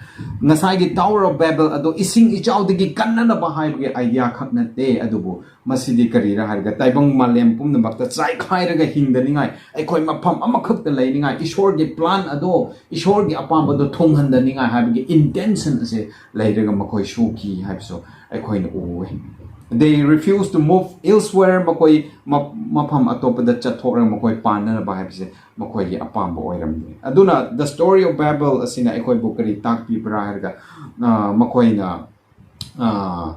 ꯉꯁꯥꯏꯒꯤ Tower of Babel ꯑꯗꯣ ꯏꯁꯤꯡ ꯏꯆꯥꯎꯗꯒꯤ ꯀꯟꯅꯅꯕ ꯍꯥꯏꯕꯒꯤ idea ꯈꯛ ꯅꯠꯇꯦ, ꯑꯗꯨꯕꯨ ꯃꯁꯤꯗꯤ ꯀꯔꯤꯔ ꯍꯥꯏꯔꯒ ꯇꯥꯏꯕꯪ ꯃꯥꯂꯦꯝ ꯄꯨꯝꯅꯃꯛꯇ ꯆꯥꯏꯈꯥꯏꯔꯒ ꯍꯤꯡꯗꯅꯤꯡꯉꯥꯏ, ꯑꯩꯈꯣꯏ ꯃꯐꯝ ꯑꯃꯈꯛꯇ ꯂꯩꯅꯤꯡꯉꯥꯏ, ꯏꯁꯣꯔꯒꯤ plan ꯑꯗꯣ, ꯏꯁꯣꯔꯒꯤ ꯑꯄꯥꯝꯕꯗꯣ ꯊꯨꯡꯍꯟꯗꯅꯤꯡꯉꯥꯏ ꯍꯥꯏꯕꯒꯤ intention ꯑꯁꯦ ꯂꯩꯔꯒ ꯃꯈꯣꯏ ꯁꯨꯈꯤ ꯍꯥꯏꯕꯁꯨ ꯑꯩꯈꯣꯏꯅ ꯎꯏ꯫ They refuse to move elsewhere, ꯃꯈꯣꯏ ꯃ-, ꯃꯐꯝ ꯑꯇꯣꯞꯄꯗ ꯆꯠꯊꯣꯛꯂꯒ ꯃꯈꯣꯏ ꯄꯥꯟꯅꯅꯕ ꯍꯥꯏꯕꯁꯦ ꯃꯈꯣꯏꯒꯤ ꯑꯄꯥꯝꯕ ꯑꯣꯏꯔꯝꯗꯦ꯫ ꯑꯗꯨꯅ The Story of Babel ꯑꯁꯤꯅ ꯑꯩꯈꯣꯏꯕꯨ ꯀꯔꯤ ꯇꯥꯛꯄꯤꯕ꯭ꯔꯥ ꯍꯥꯏꯔꯒ, ꯑ, ꯃꯈꯣꯏꯅ, ꯑ,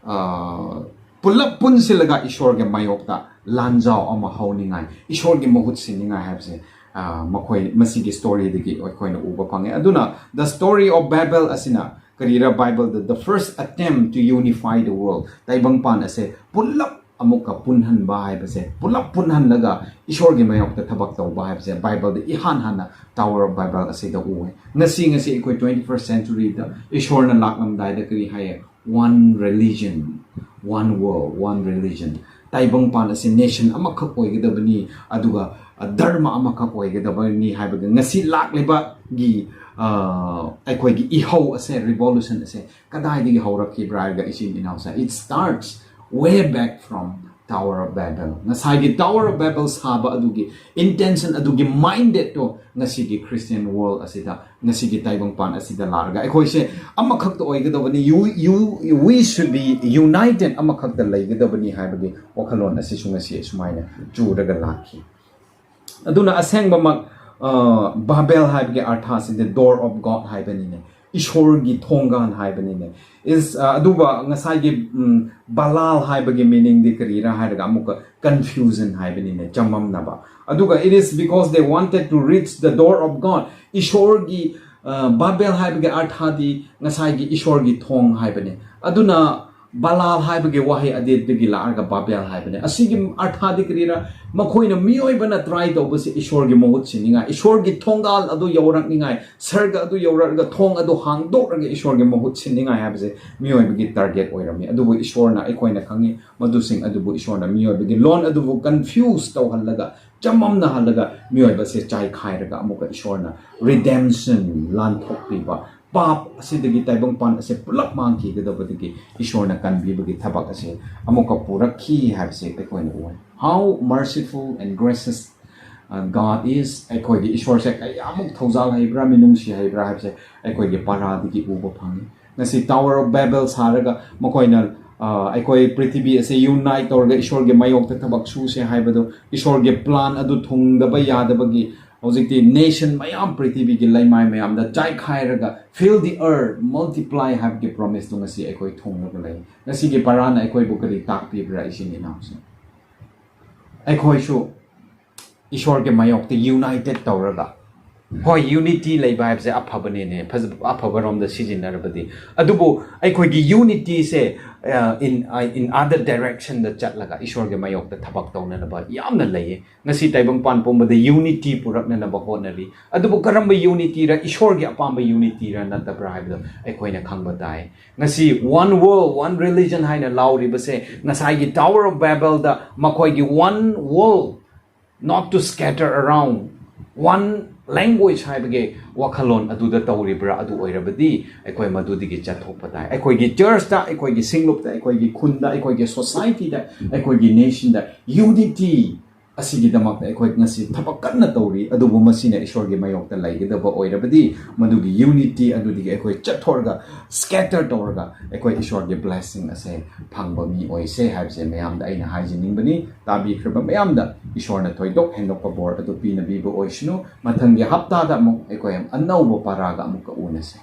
ꯑ, ꯄꯨꯂꯞ ꯄꯨꯟꯁꯤꯜꯂꯒ ꯏꯁꯣꯔꯒꯤ ꯃꯥꯌꯣꯛꯇ ꯂꯥꯟꯖꯥꯎ ꯑꯃ ꯍꯧꯅꯤꯡꯉꯥꯏ, ꯏꯁꯣꯔꯒꯤ ꯃꯍꯨꯠ ꯁꯤꯟꯅꯤꯡꯉꯥꯏ ꯍꯥꯏꯕꯁꯦ, ꯑ, ꯃꯈꯣꯏ ꯃꯁꯤꯒꯤ storyꯗꯒꯤ ꯑꯩꯈꯣꯏꯅ ꯎꯕ ꯐꯪꯉꯦ꯫ ꯑꯗꯨꯅ The Story of Babel ꯑꯁꯤꯅ ꯀꯔꯤꯔ? Bible, the, the first attempt to unify the world, ꯇꯥꯏꯕꯪꯄꯥꯟ ꯑꯁꯦ ꯄꯨꯂꯞ ꯑꯃꯨꯛꯀ ꯄꯨꯟꯍꯟꯕ ꯍꯥꯏꯕꯁꯦ, ꯄꯨꯂꯞ ꯄꯨꯟꯍꯜꯂꯒ ꯏꯁꯣꯔꯒꯤ ꯃꯥꯌꯣꯛꯇ ꯊꯕꯛ ꯇꯧꯕ ꯍꯥꯏꯕꯁꯦ Bibleꯗ ꯏꯍꯥꯟ ꯍꯥꯟꯅ Tower of Babel ꯑꯁꯤꯗ ꯎꯑꯦ꯫ ꯉꯁꯤ, ꯉꯁꯤ ꯑꯩꯈꯣꯏ twenty-first centuryꯗ ꯏꯁꯣꯔꯅ ꯂꯥꯛꯂꯝꯗꯥꯏꯗ ꯀꯔꯤ ꯍꯥꯏꯌꯦ? One religion, one world, one religion. ꯇꯥꯏꯕꯪꯄꯥꯟ ꯑꯁꯤ nation ꯑꯃꯈꯛ ꯑꯣꯏꯒꯗꯕꯅꯤ, ꯑꯗꯨꯒ, ꯑ, ꯙꯔꯃ ꯑꯃꯈꯛ ꯑꯣꯏꯒꯗꯕꯅꯤ ꯍꯥꯏꯕꯒ ꯉꯁꯤ ꯂꯥꯛꯂꯤꯕꯒꯤ, ꯑ, ꯑꯩꯈꯣꯏꯒꯤ ꯏꯍꯧ ꯑꯁꯦ, revolution ꯑꯁꯦ ꯀꯗꯥꯏꯗꯒꯤ ꯍꯧꯔꯛꯈꯤꯕ꯭ꯔꯥ ꯍꯥꯏꯔꯒ, ꯏꯆꯤꯟ ꯏꯅꯥꯎꯁꯦ, it starts way back from Tower of Babel. ꯉꯁꯥꯏꯒꯤ Tower of Babel ꯁꯥꯕ ꯑꯗꯨꯒꯤ intention, ꯑꯗꯨꯒꯤ mindedꯇꯣ ꯉꯁꯤꯒꯤ Christian world ꯑꯁꯤꯗ, ꯉꯁꯤꯒꯤ ꯇꯥꯏꯕꯪꯄꯥꯟ ꯑꯁꯤꯗ ꯂꯥꯛꯂꯒ ꯑꯩꯈꯣꯏꯁꯦ ꯑꯃꯈꯛꯇ ꯑꯣꯏꯒꯗꯕꯅꯤ, you, you, we should be united, ꯑꯃꯈꯛꯇ ꯂꯩꯒꯗꯕꯅꯤ ꯍꯥꯏꯕꯒꯤ ꯋꯥꯈꯜꯂꯣꯟ ꯑꯁꯤꯁꯨ ꯉꯁꯤ ꯑꯁꯨꯃꯥꯏꯅ ꯆꯨꯔꯒ ꯂꯥꯛꯈꯤ꯫ ꯑꯗꯨꯅ ꯑꯁꯦꯡꯕꯃꯛ, ꯑ, ꯕꯥꯕꯦꯜ ꯍꯥꯏꯕꯒꯤ ꯑꯔꯊ ꯑꯁꯤꯗꯤ door of God ꯍꯥꯏꯕꯅꯤꯅꯦ꯫ ꯏꯁꯣꯔꯒꯤ ꯊꯣꯡꯒꯥꯟ ꯍꯥꯏꯕꯅꯤꯅꯦ꯫ Is ꯑꯗꯨꯒ ꯉꯁꯥꯏꯒꯤ ꯕꯂꯥꯜ ꯍꯥꯏꯕꯒꯤ meaning ꯗꯤ ꯀꯔꯤꯔꯥ ꯍꯥꯏꯔꯒ ꯑꯃꯨꯛꯀ confusion ꯍꯥꯏꯕꯅꯤꯅꯦ, ꯆꯃꯝꯅꯕ꯫ ꯑꯗꯨꯒ it is because they wanted to reach the door of God. ꯏꯁꯣꯔꯒꯤ ꯕꯥꯕꯦꯜ ꯍꯥꯏꯕꯒꯤ ꯑꯔꯊꯗꯤ ꯉꯁꯥꯏꯒꯤ ꯏꯁꯣꯔꯒꯤ ꯊꯣꯡ ꯍꯥꯏꯕꯅꯦ꯫ ꯑꯗꯨꯅ ꯕꯂꯥꯜ ꯍꯥꯏꯕꯒꯤ ꯋꯥꯍꯩ ꯑꯗꯨꯗꯒꯤ ꯂꯥꯛꯑꯒ ꯕꯥꯕꯦꯜ ꯍꯥꯏꯕꯅꯦ꯫ ꯑꯁꯤꯒꯤ ꯑꯔꯊꯗꯤ ꯀꯔꯤꯔꯥ? ꯃꯈꯣꯏꯅ, ꯃꯤꯑꯣꯏꯕꯅ try ꯇꯧꯕꯁꯦ ꯏꯁꯣꯔꯒꯤ ꯃꯍꯨꯠ ꯁꯤꯟꯅꯤꯡꯉꯥꯏ, ꯏꯁꯣꯔꯒꯤ ꯊꯣꯡꯒꯥꯜ ꯑꯗꯨ ꯌꯧꯔꯛꯅꯤꯡꯉꯥꯏ, ꯁꯔꯒ ꯑꯗꯨ ꯌꯧꯔꯛꯑꯒ ꯊꯣꯡ ꯑꯗꯨ ꯍꯥꯡꯗꯣꯛꯂꯒ ꯏꯁꯣꯔꯒꯤ ꯃꯍꯨꯠ ꯁꯤꯟꯅꯤꯡꯉꯥꯏ ꯍꯥꯏꯕꯁꯦ ꯃꯤꯑꯣꯏꯕꯒꯤ target ꯑꯣꯏꯔꯝꯃꯤ꯫ ꯑꯗꯨꯕꯨ ꯏꯁꯣꯔꯅ, ꯑꯩꯈꯣꯏꯅ ꯈꯪꯉꯤ, ꯃꯗꯨꯁꯤꯡ ꯑꯗꯨꯕꯨ ꯏꯁꯣꯔꯅ ꯃꯤꯑꯣꯏꯕꯒꯤ ꯂꯣꯟ ꯑꯗꯨꯕꯨ confuse ꯇꯧꯍꯜꯂꯒ, ꯆꯃꯝꯅꯍꯜꯂꯒ, ꯃꯤꯑꯣꯏꯕꯁꯦ ꯆꯥꯏꯈꯥꯏꯔꯒ ꯑꯃꯨꯛꯀ ꯏꯁꯣꯔꯅ redemption, ꯂꯥꯟꯊꯣꯛꯄꯤꯕ, ꯄꯥꯞ ꯑꯁꯤꯗꯒꯤ ꯇꯥꯏꯕꯪꯄꯥꯟ ꯑꯁꯦ ꯄꯨꯂꯞ ꯃꯥꯡꯈꯤꯒꯗꯕꯗꯒꯤ ꯏꯁꯣꯔꯅ ꯀꯟꯕꯤꯕꯒꯤ ꯊꯕꯛ ꯑꯁꯦ ꯑꯃꯨꯛꯀ ꯄꯨꯔꯛꯈꯤ ꯍꯥꯏꯕꯁꯦ ꯑꯩꯈꯣꯏꯅ ꯎꯏ꯫ How merciful and gracious, uh, God is. ꯑꯩꯈꯣꯏꯒꯤ ꯏꯁꯣꯔꯁꯦ ꯀꯌꯥꯃꯨꯛ ꯊꯧꯖꯥꯜ ꯍꯩꯕ꯭ꯔꯥ, ꯃꯤꯅꯨꯡꯁꯤ ꯍꯩꯕ꯭ꯔꯥ ꯍꯥꯏꯕꯁꯦ ꯑꯩꯈꯣꯏꯒꯤ ꯄꯔꯥꯗꯒꯤ ꯎꯕ ꯐꯪꯉꯤ꯫ ꯉꯁꯤ Tower of Babel ꯁꯥꯔꯒ ꯃꯈꯣꯏꯅ, ꯑ, ꯑꯩꯈꯣꯏ ꯄ꯭ꯔꯤꯊꯤꯕꯤ ꯑꯁꯦ unite ꯇꯧꯔꯒ ꯏꯁꯣꯔꯒꯤ ꯃꯥꯌꯣꯛꯇ ꯊꯕꯛ ꯁꯨꯁꯦ ꯍꯥꯏꯕꯗꯨ, ꯏꯁꯣꯔꯒꯤ plan ꯑꯗꯨ ꯊꯨꯡꯗꯕ ꯌꯥꯗꯕꯒꯤ ꯍꯧꯖꯤꯛꯇꯤ nation ꯃꯌꯥꯝ, ꯄ꯭ꯔꯤꯊꯤꯕꯤꯒꯤ ꯂꯩꯃꯥꯏ ꯃꯌꯥꯝꯗ ꯆꯥꯏꯈꯥꯏꯔꯒ "Fill the earth, multiply" ꯍꯥꯏꯕꯒꯤ promise ꯇꯨ ꯉꯁꯤ ꯑꯩꯈꯣꯏ ꯊꯨꯡꯂꯒ ꯂꯩ꯫ ꯉꯁꯤꯒꯤ ꯄꯔꯥꯅ ꯑꯩꯈꯣꯏꯕꯨ ꯀꯔꯤ ꯇꯥꯛꯄꯤꯕ꯭ꯔꯥ, ꯏꯆꯤꯟ ꯏꯅꯥꯎꯁꯤꯡ? ꯑꯩꯈꯣꯏꯁꯨ ꯏꯁꯣꯔꯒꯤ ꯃꯥꯌꯣꯛꯇ united ꯇꯧꯔꯒ, ꯍꯣꯏ, unity ꯂꯩꯕ ꯍꯥꯏꯕꯁꯦ ꯑꯐꯕꯅꯦꯅꯦ, ꯐꯖ-, ꯑꯐꯕꯔꯣꯝꯗ ꯁꯤꯖꯤꯟꯅꯔꯕꯗꯤ, ꯑꯗꯨꯕꯨ ꯑꯩꯈꯣꯏꯒꯤ unity ꯁꯦ, ꯑ, in, ꯑ, in other direction ꯗ ꯆꯠꯂꯒ ꯏꯁꯣꯔꯒꯤ ꯃꯥꯌꯣꯛꯇ ꯊꯕꯛ ꯇꯧꯅꯅꯕ ꯌꯥꯝꯅ ꯂꯩꯌꯦ꯫ ꯉꯁꯤ ꯇꯥꯏꯕꯪꯄꯥꯟ ꯄꯨꯝꯕꯗ unity ꯄꯨꯔꯛꯅꯅꯕ ꯍꯣꯠꯅꯔꯤ꯫ ꯑꯗꯨꯕꯨ ꯀꯔꯝꯕ unity ꯔ? ꯏꯁꯣꯔꯒꯤ ꯑꯄꯥꯝꯕ unity ꯔ ꯅꯠꯇꯕ꯭ꯔꯥ ꯍꯥꯏꯕꯗꯣ ꯑꯩꯈꯣꯏꯅ ꯈꯪꯕ ꯇꯥꯏ꯫ ꯉꯁꯤ one world, one religion ꯍꯥꯏꯅ ꯂꯥꯎꯔꯤꯕꯁꯦ ꯉꯁꯥꯏꯒꯤ Tower of Babel ꯗ ꯃꯈꯣꯏꯒꯤ "One world, not to scatter around, one language" ꯍꯥꯏꯕꯒꯤ ꯋꯥꯈꯜꯂꯣꯟ ꯑꯗꯨꯗ ꯇꯧꯔꯤꯕ꯭ꯔꯥ? ꯑꯗꯨ ꯑꯣꯏꯔꯕꯗꯤ ꯑꯩꯈꯣꯏ ꯃꯗꯨꯗꯒꯤ ꯆꯠꯊꯣꯛꯄ ꯇꯥꯏ꯫ ꯑꯩꯈꯣꯏꯒꯤ church ꯇ, ꯑꯩꯈꯣꯏꯒꯤ ꯁꯤꯡꯂꯨꯞꯇ, ꯑꯩꯈꯣꯏꯒꯤ ꯈꯨꯟꯗ, ꯑꯩꯈꯣꯏꯒꯤ society ꯗ, ꯑꯩꯈꯣꯏꯒꯤ nation ꯗ unity ꯑꯁꯤꯒꯤꯗꯃꯛꯇ ꯑꯩꯈꯣꯏ ꯉꯁꯤ ꯊꯕꯛ ꯀꯟꯅ ꯇꯧꯔꯤ, ꯑꯗꯨꯕꯨ ꯃꯁꯤꯅ ꯏꯁꯣꯔꯒꯤ ꯃꯥꯌꯣꯛꯇ ꯂꯩꯒꯗꯕ ꯑꯣꯏꯔꯕꯗꯤ, ꯃꯗꯨꯒꯤ unity ꯑꯗꯨꯗꯒꯤ ꯑꯩꯈꯣꯏ ꯆꯠꯊꯣꯛꯑꯒ, scatter ꯇꯧꯔꯒ, ꯑꯩꯈꯣꯏ ꯏꯁꯣꯔꯒꯤ blessing ꯑꯁꯦ ꯐꯪꯕ ꯃꯤ ꯑꯣꯏꯁꯦ ꯍꯥꯏꯕꯁꯦ ꯃꯌꯥꯝꯗ ꯑꯩꯅ ꯍꯥꯏꯖꯅꯤꯡꯕꯅꯤ꯫ ꯇꯥꯕꯤꯈ꯭ꯔꯕ ꯃꯌꯥꯝꯗ ꯏꯁꯣꯔꯅ ꯊꯣꯏꯗꯣꯛ ꯍꯦꯟꯗꯣꯛꯄ ꯕꯣꯔ ꯑꯗꯨ ꯄꯤꯅꯕꯤꯕ ꯑꯣꯏꯁꯅꯨ꯫ ꯃꯊꯪꯒꯤ ꯍꯞꯇꯥꯗ ꯑꯃꯨꯛ ꯑꯩꯈꯣꯏ ꯑꯅꯧꯕ ꯄꯔꯥꯒ ꯑꯃꯨꯛꯀ ꯎꯅꯁꯦ꯫